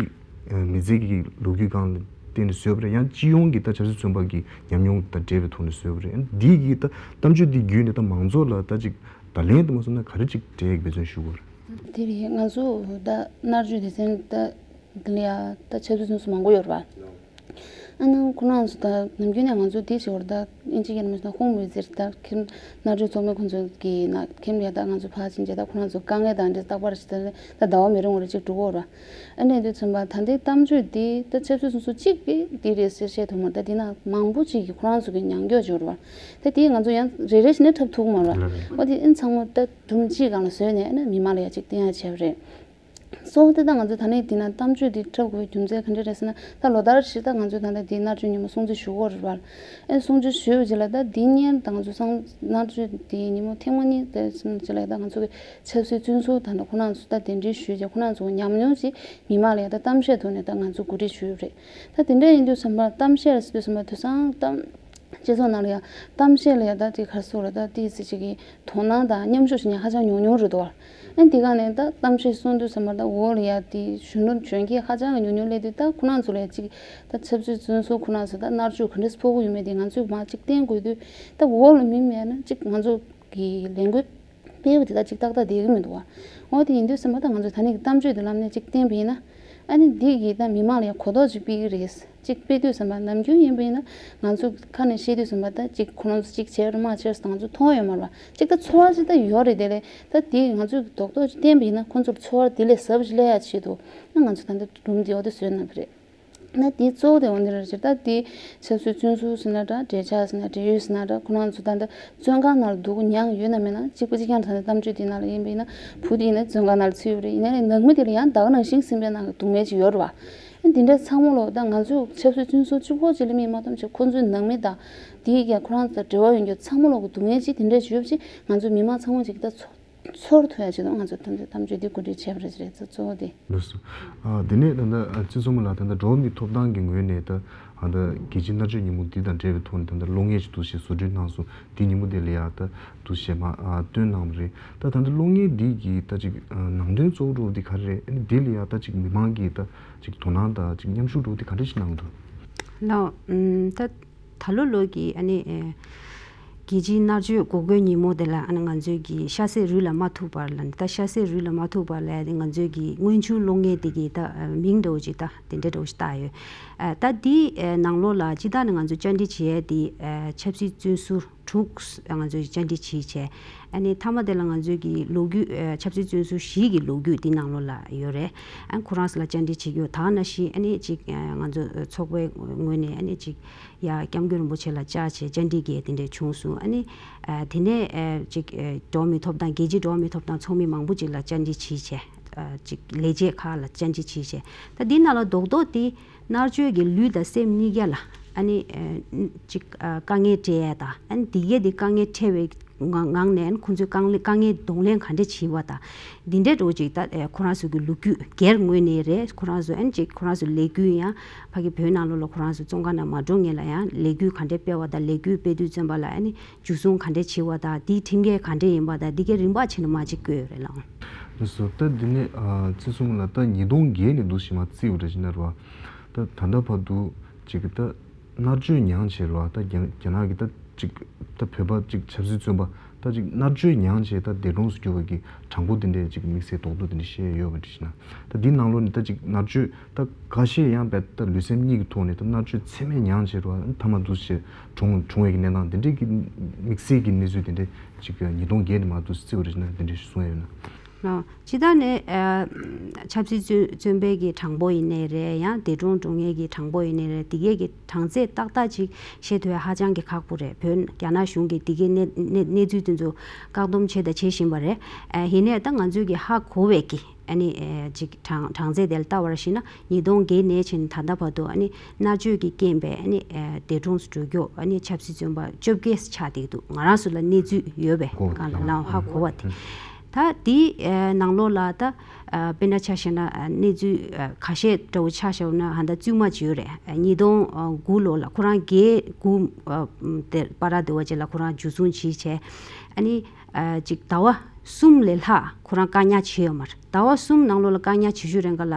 མི་ཚེ་གི་ལོ་རྒྱུས་སྒང་ལ་བརྟེན་ནས་བཟོས་པ་རེད། ཡང་སྤྱི་ཡོངས་ཀྱི་ད་ཆབ་སྲིད་བཙོན་པ་གི་ཉམས་མྱོང་དང་འབྲེལ་བའི་ཐོག་ནས་བཟོས་པ་རེད། འདི་གི་ད་གཏམ་བརྗོད་འདི་བརྒྱུད་ནས་ད་མང་ཚོགས་ལ་ད་ཅིག་བརྡ་ལན་དུ་མ་སོང་ན་ག་རེ་ཅིག་སྤྲད་ཡག་འབད་བརྩོན་ཞུ་དགོས་རེད། དེ་རེད། ང་ཚོ་ད་མནར་གཅོད་སྡེ་ཚན་ད་འདི་ལ་ཡ་ད་ཆབ་སྲིད་བཙོན་ཟུར་མང་པོ་ཡོད་རེད་པ། ཨ་ནི་ཁོ་རང་ཚོ་ད་ནམ་རྒྱུན་ནས་ང་ཚོ་འདི་བྱེད་བར་ད་ཨིན་ཇི་སྐད་ནས་མི་ཤེས་ན་ཧོམ་བི་ཛིཊ་ད་ཁྱིམ་མནར་གཅོད་ཚོགས་མི་ཁོ་ཚོ་གི་ན་ཁྱིམ་ལ་ད་ང་ཚོ་ཕར་ཕྱིན་བྱས་ད་ཁོ་རང་ཚོ་དཀའ་ངལ་དང་འདྲ་རྟག་པར་ཞིག་ད་ད་ཟླ་བ་མི་རིང་བ་རེ་ཅིག་འགྲོ་གི་ཡོད་རེད། ཨ་ནི་དུས་ཚོད་པ་ད་ལྟའི་གཏམ་བརྗོད་འདི་ད་ཆབ་སྲིད་བཙོན་ཟུར་གཅིག་གིས་འདི་རེད་ཟེར་བཤད་ཐུབ་མ་རེད། ད་འདི་ན་མང་པོ་ཅིག་གིས་ཁོ་རང་ཚོ་གི་མྱོང་འགྱོད་འབྱོར་བ་ད་འདི་ང་ཚོ་ཡང་རེ་རེ་བཞིན་ནས་འཁྲབ་ཐུབ་ཀྱི་མ་རེད་པ། འོ་དེ་ཨིན་ཚང་མ་ད་དུམ་གཅིག་སྒང་ལ་བཟོས་ནས་ཨ་ནི་མི་མང་ལ་ཡ་ཅིག་བསྟན་ཡ་བྱས་པ་རེད། གཙོ་བོ་དེ་ད་ང་ཚོ་ད་ནི་འདི་ན་གཏམ་བརྗོད་འདི་འཁྲབ་དགོས་པའི་རྒྱུ་མཚན་ག་འདྲ་རེད་ཟེར་ན། ད་ལོ་ལྟར་བཞིན་ད་ང་ཚོས་ད་ལྟ་འདི་མནར་གཅོད་ཉིན་མོ་སྲུང་བརྩི་ཞུ་གི་ཡོད་རེད་པ། ཨེ་སྲུང་བརྩི་ཞུས་པའི་རྗེས་ལ་ད་འདི་སྔོན་ད་ང་ཚོ་སང་མནར་གཅོད་འདི་ཉིན་མོ་ཐེངས་མ་གཉིས་དེ་སོང་རྗེས་ལ་ད་ང་ཚོ་གི་ཆབ་སྲིད་བཙོན་ཟུར་ད་ལྟ་ཁོ་རང་ཚོ་ད་གདན་འདྲེན་ཞུས་རྗེས་ཁོ་རང་ཚོ་ཉམས་མྱོང་ཅིག་མི་མང་ལ་ཡ་ད་གཏམ་བཤད་ཐོག་ནས་ད་ང་ཚོ་གོ་སྒྲིག་ཞུས་ཡོད་རེད། ད་དེ་འདྲ་ཡིན་དུས་ཙམ་པ་གཏམ་བཤད་ཟེར་དུས་ཙམ་པ་དེང་སང་གཏམ་སྤྱི་ཚོགས་ནང་ལ་ཡ་གཏམ་བཤད་ལ་ཡ་ད་དེ་ག་རེ་ཟེར་དགོས་རེད། ད་དེ་ཟེར་ཅིག་གི་དོ་སྣང་དང་མཉམ་ཞུགས་བྱེད་མཁན་ཧ་ཅང་ཉུང་ཉུང་རེད་འདུག་བ། ཨ་འདི་ག་ནས་ད་གཏམ་བཤད་གསུང་དུས་ཙམ་པ་ད་འོག་ལ་ཡ་དེ་གཞོན་ནུ་གཞོན་སྐྱེས་ཧ་ཅང་གི་ཉུང་ཉུང་སླེབས་དུས་ད་ཁོ་རང་ཚོ་ལ་ཡ་ཅིག་ད་ཆབ་སྲིད་བཙོན་ཟུར་ཁོ་རང་ཚོ་ད་མནར་གཅོད་ག་འདྲས་ཕོག་གི་ཡོད་མེད་དེ་ང་ཚོས་མར་ཅིག་བསྟན་དགོས་དུས་ད་འོག་ལ་མི་མེད་ན་ཅིག་ང་ཚོ་གི་ལས་འགུལ་སྤེལ་བ་དེ་དག་ཅིག་ཏག་ཏག་བསྡད་ཀྱི་མི་འདུག་བ། འོ་དེ་ཡིན་དུས་ཙམ་པ་ད་ང་ཚོས་ད་ནི་གི་གཏམ་བརྗོད་དེ་ལམ་ནས་ཅིག་བསྟན་པ་ཡིན་ན། ཨ་ནི་འདི་གིས་ད་མི་མང་ལ་ཡང་གོ་རྟོགས་ཅིག་སྤེལ་གྱི་རེད། ཅིག་སྤེལ་དུས་ཙམ་པ་ནམ་རྒྱུན་ཡིན་པ་ཡིན་ན་ང་ཚོ་ཁ་ནས་བཤད་དུས་ཙམ་པ་ད་ཅིག་ཁོ་རང་ཚོ་ཅིག་བྱས་རེད་མ་བྱས་རེད་ད་ང་ཚོ་མཐོང་ཡོད་མ་རེད་བ། ཅིག་ད་ཚོར་བ་ཅིག་ད་ཡོད་རེད། དེ་ལས་ད་དེ་ང་ཚོས་རྡོག་རྡོག་ཅིག་བསྟན་པ་ཡིན་ན་ཁོ་ཚོར་ཚོར་བ་དེ་ལས་ཟབ་ཅིག་སླེབས་ཡ་ཆེད་དུ་ཨ་ང་ཚོ་ད་ལྟ་སྒྲུང་འདི་འོ་དེ་བཟོས་གནང་གི་རེད། ན་དེའི་གཙོ་བོ་དེ་འོ་འདི་རེད་ཅེས། ད་དེ་ཆབ་སྲིད་བཙོན་ཟུར་ཟེར་ན་འདྲ། འབྲེལ་ཆགས་ཟེར་ན་འབྲེལ་ཡོད་ཟེར་ན་འདྲ། ཁོ་རང་ཚོ་ད་ལྟ་བཙོན་ཁང་ནང་ལ་འདུག་མྱངས་ཡོད་ན་མེད་ན་གཅིག་པ་གཅིག་རྐྱང་ད་ལྟ་གཏམ་བརྗོད་དེ་ནང་ལ་ཡིན་པ་ཡིན་ན་བུ་དེ་ཡིན་ན་བཙོན་ཁང་ནང་ལ་ཚུད་ཡོད་རེད། ཡིན་ན་ནང་མི་དེ་ལ་ཡང་ད་ག་ནང་བཞིན་སེམས་པའི་ནང་གི་སྡུག་བསྔལ་ཅིག་ཡོད་རེད་བ། འདི་འདྲ་ཚང་མ་ལོ་ད་ང་ཚོ་ཆབ་སྲིད་བཙོན་ཟུར་གཅིག་པོ་ཅིག་ལ་མིན་མ་གཏོགས་ཅིག་ཁོ་ཚོའི་ནང་མི་དང་དེའི་ཡ་ཁོ་རང་ཚོ་དང་འབྲེལ་བ་ཡོད་མཁན་ཚང་མ་ལོ་གི་སྡུག་བསྔལ་ཅིག་དེ་འདྲ་ཅིག་ཡོད་པ་ཅིག་ང་ཚོ་མི་མང་ཚང་མ་ཅིག་ད་ཚོ། ཚོར་ཐུབ་ཡ་ཆེད་དུ་ང་ཚོ་ད་ལྟ་གཏམ་བརྗོད་འདི་གོ་སྒྲིག་བྱས་པ་རེད། རེད་ད་གཙོ་བོ་དེ། ལགས་སོ། ཨ་དེ་ནས་ད་ལྟ་ཨ་བཙུན་གསུམ་ལགས་ད་ལྟ་འགྲོ་བ་མིའི་ཐོབ་ཐང་གི་ངོས་ནས་ད་ཨ་ད་རྒྱལ་སྤྱིའི་མནར་གཅོད་ཉིན་མོ་འདི་དང་འབྲེལ་བའི་ཐོག་ནས་ད་ལྟ་གློག་བརྙན་ཞིག་འདུག་སེ་བཟོ་སྐྲུན་གནང་སོང་། དེ་ཉིན་མོ་དེ་ལ་ཡ་ད་འདུག་སེ་མ་ཨ་སྟོན་གནང་བ་རེད། ད་ད་ལྟ་གློག་བརྙན་འདི་གི་ད་ཅིག་ཨ་ནང་དོན་གཙོ་བོ་འདྲ་བོ་འདི་ག་རེ་རེད། ཨ་ནི་འདི་ལ་ཡ་ད་ཅིག་མི་མང་གིས་ད་ཅིག་དོ་སྣང་དང་ཅིག་མཉམ་ཞུགས་འདྲ་བོ་འདི་ག་འདྲ་ཞིག་གནང་འདུག་ལགས། ཨམ་ད། ད་ལོ་ལོ་གི་ཨ་ནི་ཨེ་རྒྱལ་སྤྱིའི་མནར་གཅོད་འགོག་རྒོལ་ཉིན་མོ་དེ་ལ་ཨ་ནི་ང་ཚོའི་གི་ཤ་ཟད་རུས་ལ་མ་ཐུག་པར་ལ་ད་ཤ་ཟད་རུས་ལ་མ་ཐུག་པར་ལ་ཨ་ནི་ང་ཚོའི་གི་དངོས་བྱུང་གློག་བརྙན་དེ་གི་ད་ཨ་མིང་འདྲ་བོ་ཅིག་ད་དེ་འདྲ་འདྲ་བོ་ཞིག་བཏགས་ཡོད། ཨ་ད་འདི་ཨ་ནང་ལོགས་ལ་སྤྱིར་བཏང་ནས་ང་ཚོ་བཅར་འདྲི་བྱེད་ཡས་དེ་ཨ་ཆབ་སྲིད་བཙོན་ཟུར་དྲུག་ང་ཚོས་བཅར་འདྲི་བྱས་བྱས། ཨ་ནི་མཐའ་མ་དེ་ལ་ང་ཚོའི་གི་ལོ་རྒྱུས་ཨ་ཆབ་སྲིད་བཙོན་ཟུར་བཞི་གི་ལོ་རྒྱུས་འདི་ནང་ལོགས་ལ་ཡོད་རེད། ཨ་ཁོ་རང་ཚོ་ལ་བཅར་འདྲི་བྱེད་རྒྱུ་ད་ནང་བཞིན་ཨ་ནི་ཅིག་ཨ་ང་ཚོ་ཚོགས་པའི་ངོས་ནས་ཨ་ནི་ཅིག་ཡ་སྐྱབས་མགོན་རིན་པོ་ཆེ་ལ་བཅར་བྱས་བཅར་འདྲི་གས་དེ་འདྲས་བྱུང་སོང་། ཨ་ནི་ཨ་དེ་ནས་ཨ་ཅིག་ཨ་འགྲོ་བ་མིའི་ཐོབ་ཐང་རྒྱལ་སྤྱིའི་འགྲོ་བ་མིའི་ཐོབ་ཐང་ཚོགས་མི་མང་པོ་ཅིག་ལ་བཅར་འདྲི་བྱས་བྱས། ཨ་ཅིག་ལས་བྱེད་ཁག་ལ་བཅར་འདྲི་བྱས་བྱས། ད་འདི་ནང་ལ་རྡོག་རྡོག་དེ་མནར་གཅོད་ཀྱི་ལུས་དང་སེམས་གཉིས་ཀ་ལ་ཨ་ནི་ཨ་ཅིག་ཨ་དཀའ་ངལ་འཕྲད་ཡས་དང་ཨ་ནི་དེ་གས་དེ་དཀའ་ངལ་འཕྲད་པའི་ངང་ནས་ཁོང་ཚོས་དཀའ་ལས་དཀའ་ངལ་གདོང་ལེན་ག་འདྲས་བྱས་པ་དང་། འདི་འདྲའི་འགྲོ་ཅིག་ད་ཨེ་ཁོ་རང་ཚོ་གི་ལོ་རྒྱུས་སྒེར་ངོས་ནས་རེད། ཁོ་རང་ཚོ་ཨན་ཅིག་ཁོ་རང་ཚོ་ལས་འགུལ་ཡང་ཕ་གི་བོད་ནང་ལོགས་ལ་ཁོ་རང་ཚོ་བཙོན་ཁང་ནང་མ་འགྲོ་སྔོན་ལ་ཡང་ལས་འགུལ་ག་འདྲས་སྤེལ་བ་དང་ལས་འགུལ་སྤེལ་དུས་ཙམ་པ་ལ་ཨ་ནི་འཇུ་བཟུང་ག་འདྲས་བྱེད་པ་དང་དེའི་ཁྲིམས་འགལ་ག་འདྲས་ཡིན་པ་དང་འདི་གའི་རིམ་པ་ཕྱེ་ནས་མ་ཅིག་བཀོད་ཡོད་རེད་ལགས། ལགས་སོ། ད་འདི་ནས་ཨ་བཙུན་གསུམ་ལགས་ད་ཉིས་སྟོང་བརྒྱད་ནས་འདུག་སེ་མར་བརྩིས་པ་རེད་ཅེ་ན་རེད་བ། ད་ད་ལྟ་བར་དུ་ཅིག་ད། མནར་གཅོད་མྱངས་བྱས་རེད་བ། ད་རྒྱ་རྒྱ་ནག་གི་ད་ཅིག་ད་བོད་པ་ཅིག་ཆབ་སྲིད་བཙོན་པ་ད་ཅིག་མནར་གཅོད་མྱངས་བྱས་ད་འདས་གྲོངས་སུ་གྱུར་བ་གི་གྲངས་འབོར་དེ་འདྲས་ཅིག་དམིགས་བསལ་རྡོག་རྡོག་དེ་འདྲས་བཤད་ཡོད་པ་འདྲ་ཞིག་ན། ད་འདི་ནང་ལོགས་ནས་ད་ཅིག་མནར་གཅོད་ད་ཁ་ཤས་ཡང་བས་ད་ལུས་སེམས་གཉིས་ཀྱི་ཐོག་ནས་ད་མནར་གཅོད་ཚད་མེད་མྱངས་བྱས་རེད་བ། མཐའ་མ་འདུག་སེ་གྲོངས་གྲོངས་བའི་གི་གནས་སྟངས་དེ་འདྲས་ཀྱི་དམིགས་བསལ་གྱི་གནས་ཚུལ་དེ་འདྲས་ཅིག་ཉིས་སྟོང་བརྒྱད་ནས་མར་འདུག་སེ་བརྩི་བ་རེད་ཞིག་ན་དེ་འདྲས་ཞིག་གསུང་ཡ་ཡོད་ན། ལགས། སྤྱིར་བཏང་ནས་ཨ་ཆབ་སྲིད་བཙོན་བཙོན་པའི་གི་གྲངས་འབོར་ཡིན་ནའི་རེད། ཡང་འདས་གྲོངས་འགྲོ་མཁན་གྱི་གྲངས་འབོར་ཡིན་ནའི་རེད། དེ་གའི་གི་གྲངས་ཚད་ཏག་ཏག་ཅིག་ཤེས་ཐུབ་ཡ་ཧ་ཅང་གི་ཁག་པོ་རེད། བོད་རྒྱ་ནག་གཞུང་གིས་དེ་གའི་གནས་གནས་གནས་ཚུལ་དེ་ཚོ་བཀག་སྡོམ་བྱས་དང་བྱེད་བཞིན་པ་རེད། ཨ་ཡིན་ནའི་ད་ང་ཚོས་གི་ཧ་གོ་བའི་གི་ ཨ་ནི་ཨེ་ཅིག་གྲངས་གྲངས་ཚད་དེ་ལ་ལྟ་བར་བྱས་ན་ཉིས་སྟོང་བརྒྱད་ནས་བྱས་ནས་ད་ལྟ་བར་དུ་ཨ་ནི་མནར་གཅོད་ཀྱི་རྐྱེན་པས་ཨ་ནི་ཨེ་འདས་གྲོངས་སུ་འགྲོ་རྒྱུ་ཨ་ནི་ཆབ་སྲིད་བཙོན་པ་བཅོ་བརྒྱད་ཆགས་བསྡད་འདུག་ང་རང་ཚོ་ལ་གནས་ཚུལ་ཡོད་པས་གོ་གང་ལ་ལའང་ཧ་གོ་བ་དེ། ད་དེའི་ཨེ་ནང་ལོགས་ལ་ད་ཨ་དཔེར་ན་ཆ་བཞག་ན་ཨ་གནས་ཚུལ་ཨ་ཁ་ཤས་འདྲ་བོ་ཆ་བཞག་ན་ཧ་ད་བཙུན་མ་ཅིག་ཡོད་རེད། ཨ་ཉིས་སྟོང་དགུ་ལོ་ལ་ཁོ་རང་བརྒྱད་དགུ་ཨ་དེ་བར་དུ་བ་ཅིག་ལ་ཁོ་རང་འཇུ་བཟུང་བྱས་བྱས་ཨ་ནི་ཨ་ཅིག་ཟླ་བ་གསུམ་ལས་ལྷག་ཁོ་རང་བཀག་ཉར་བྱས་ཡོད་མ་རེད། ཟླ་བ་གསུམ་ནང་ལོགས་ལ་བཀག་ཉར་བྱེད་ཤུལ་རན་ག་ལ་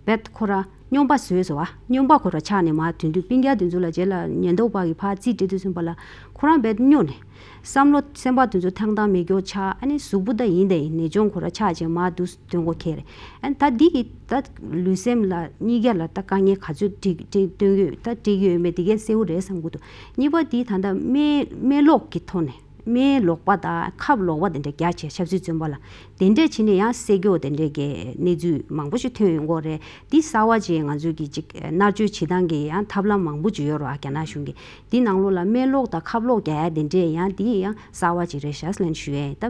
བེད་ཁོ་རང་སྨྱོན་པ་བཟོས་སོ་བ། སྨྱོན་པ་ཁོ་རང་ཆགས་ནས་མར་དོན་དུ་སྤུན་ཀྱག་དེ་ཚོ་ལ་རྗེས་ལ་ཉེན་རྟོག་པ་གིས་ཕར་རྩིས་སྤྲད་དུས་ཙམ་པ་ལ་ཁོ་རང་བེད་སྨྱོ་ནས་བསམ་བློ་སེམས་པ་དེ་ཚོ་ཐང་ཐང་མེད་སྐྱོ་ཆགས། ཨ་ནི་གཟུགས་པོ་ད་ཡིན་ད་ཡིན་ནད་གཅོང་ཁོ་རང་ཆགས་བྱས་མར་དུ་སྟོན་གོ་ཁེལ་རེད། ཨ་ནི་ད་འདི་གི་ད་ལུས་སེམས་ལ་གཉིས་ཀ་ལ་ད་དཀའ་ངལ་ག་ཚོད་འགྲིག་འགྲིག་སྟོན་གྱི་ཡོད་ད་འགྲིག་གི་ཡོད་མེད་འདི་གའི་གསལ་བོ་རེད་བསམ་གྱི་འདུག་གཉིས་པ་འདི་ད་ལྟ་སྨན་སྨན་ལོག་གི་ཐོག་ནས། སྨན་ལོག་པ་དང་ཁབ་ལོག་པ་དེ་འདྲ་རྒྱག་བྱས་ཆབ་སྲིད་བཙོན་པ་ལ་དེ་འདྲས་བྱས་ནས་ཡང་སེལ་རྒྱུ་དེ་འདྲས་ཀྱི་གནས་ཚུལ་མང་པོ་ཞིག་ཐོན་ཡོང་གི་རེད། འདི་གསར་བ་ཅིག་ང་ཚོའི་གི་ཅིག་མནར་གཅོད་བྱེད་སྟངས་ཀྱི་ཡང་ཐབས་ལམ་མང་པོ་ཅིག་ཡོད་རེད་རྒྱ་ནག་གཞུང་གི། འདི་ནང་ལོགས་ལ་སྨན་ལོག་དང་ཁབ་ལོག་རྒྱག་ཡ་དེ་འདྲས་ཡང་འདི་ཡང་གསར་བ་ཅིག་རེད་ཤག་ལན་ཞུ་ཡས་ད་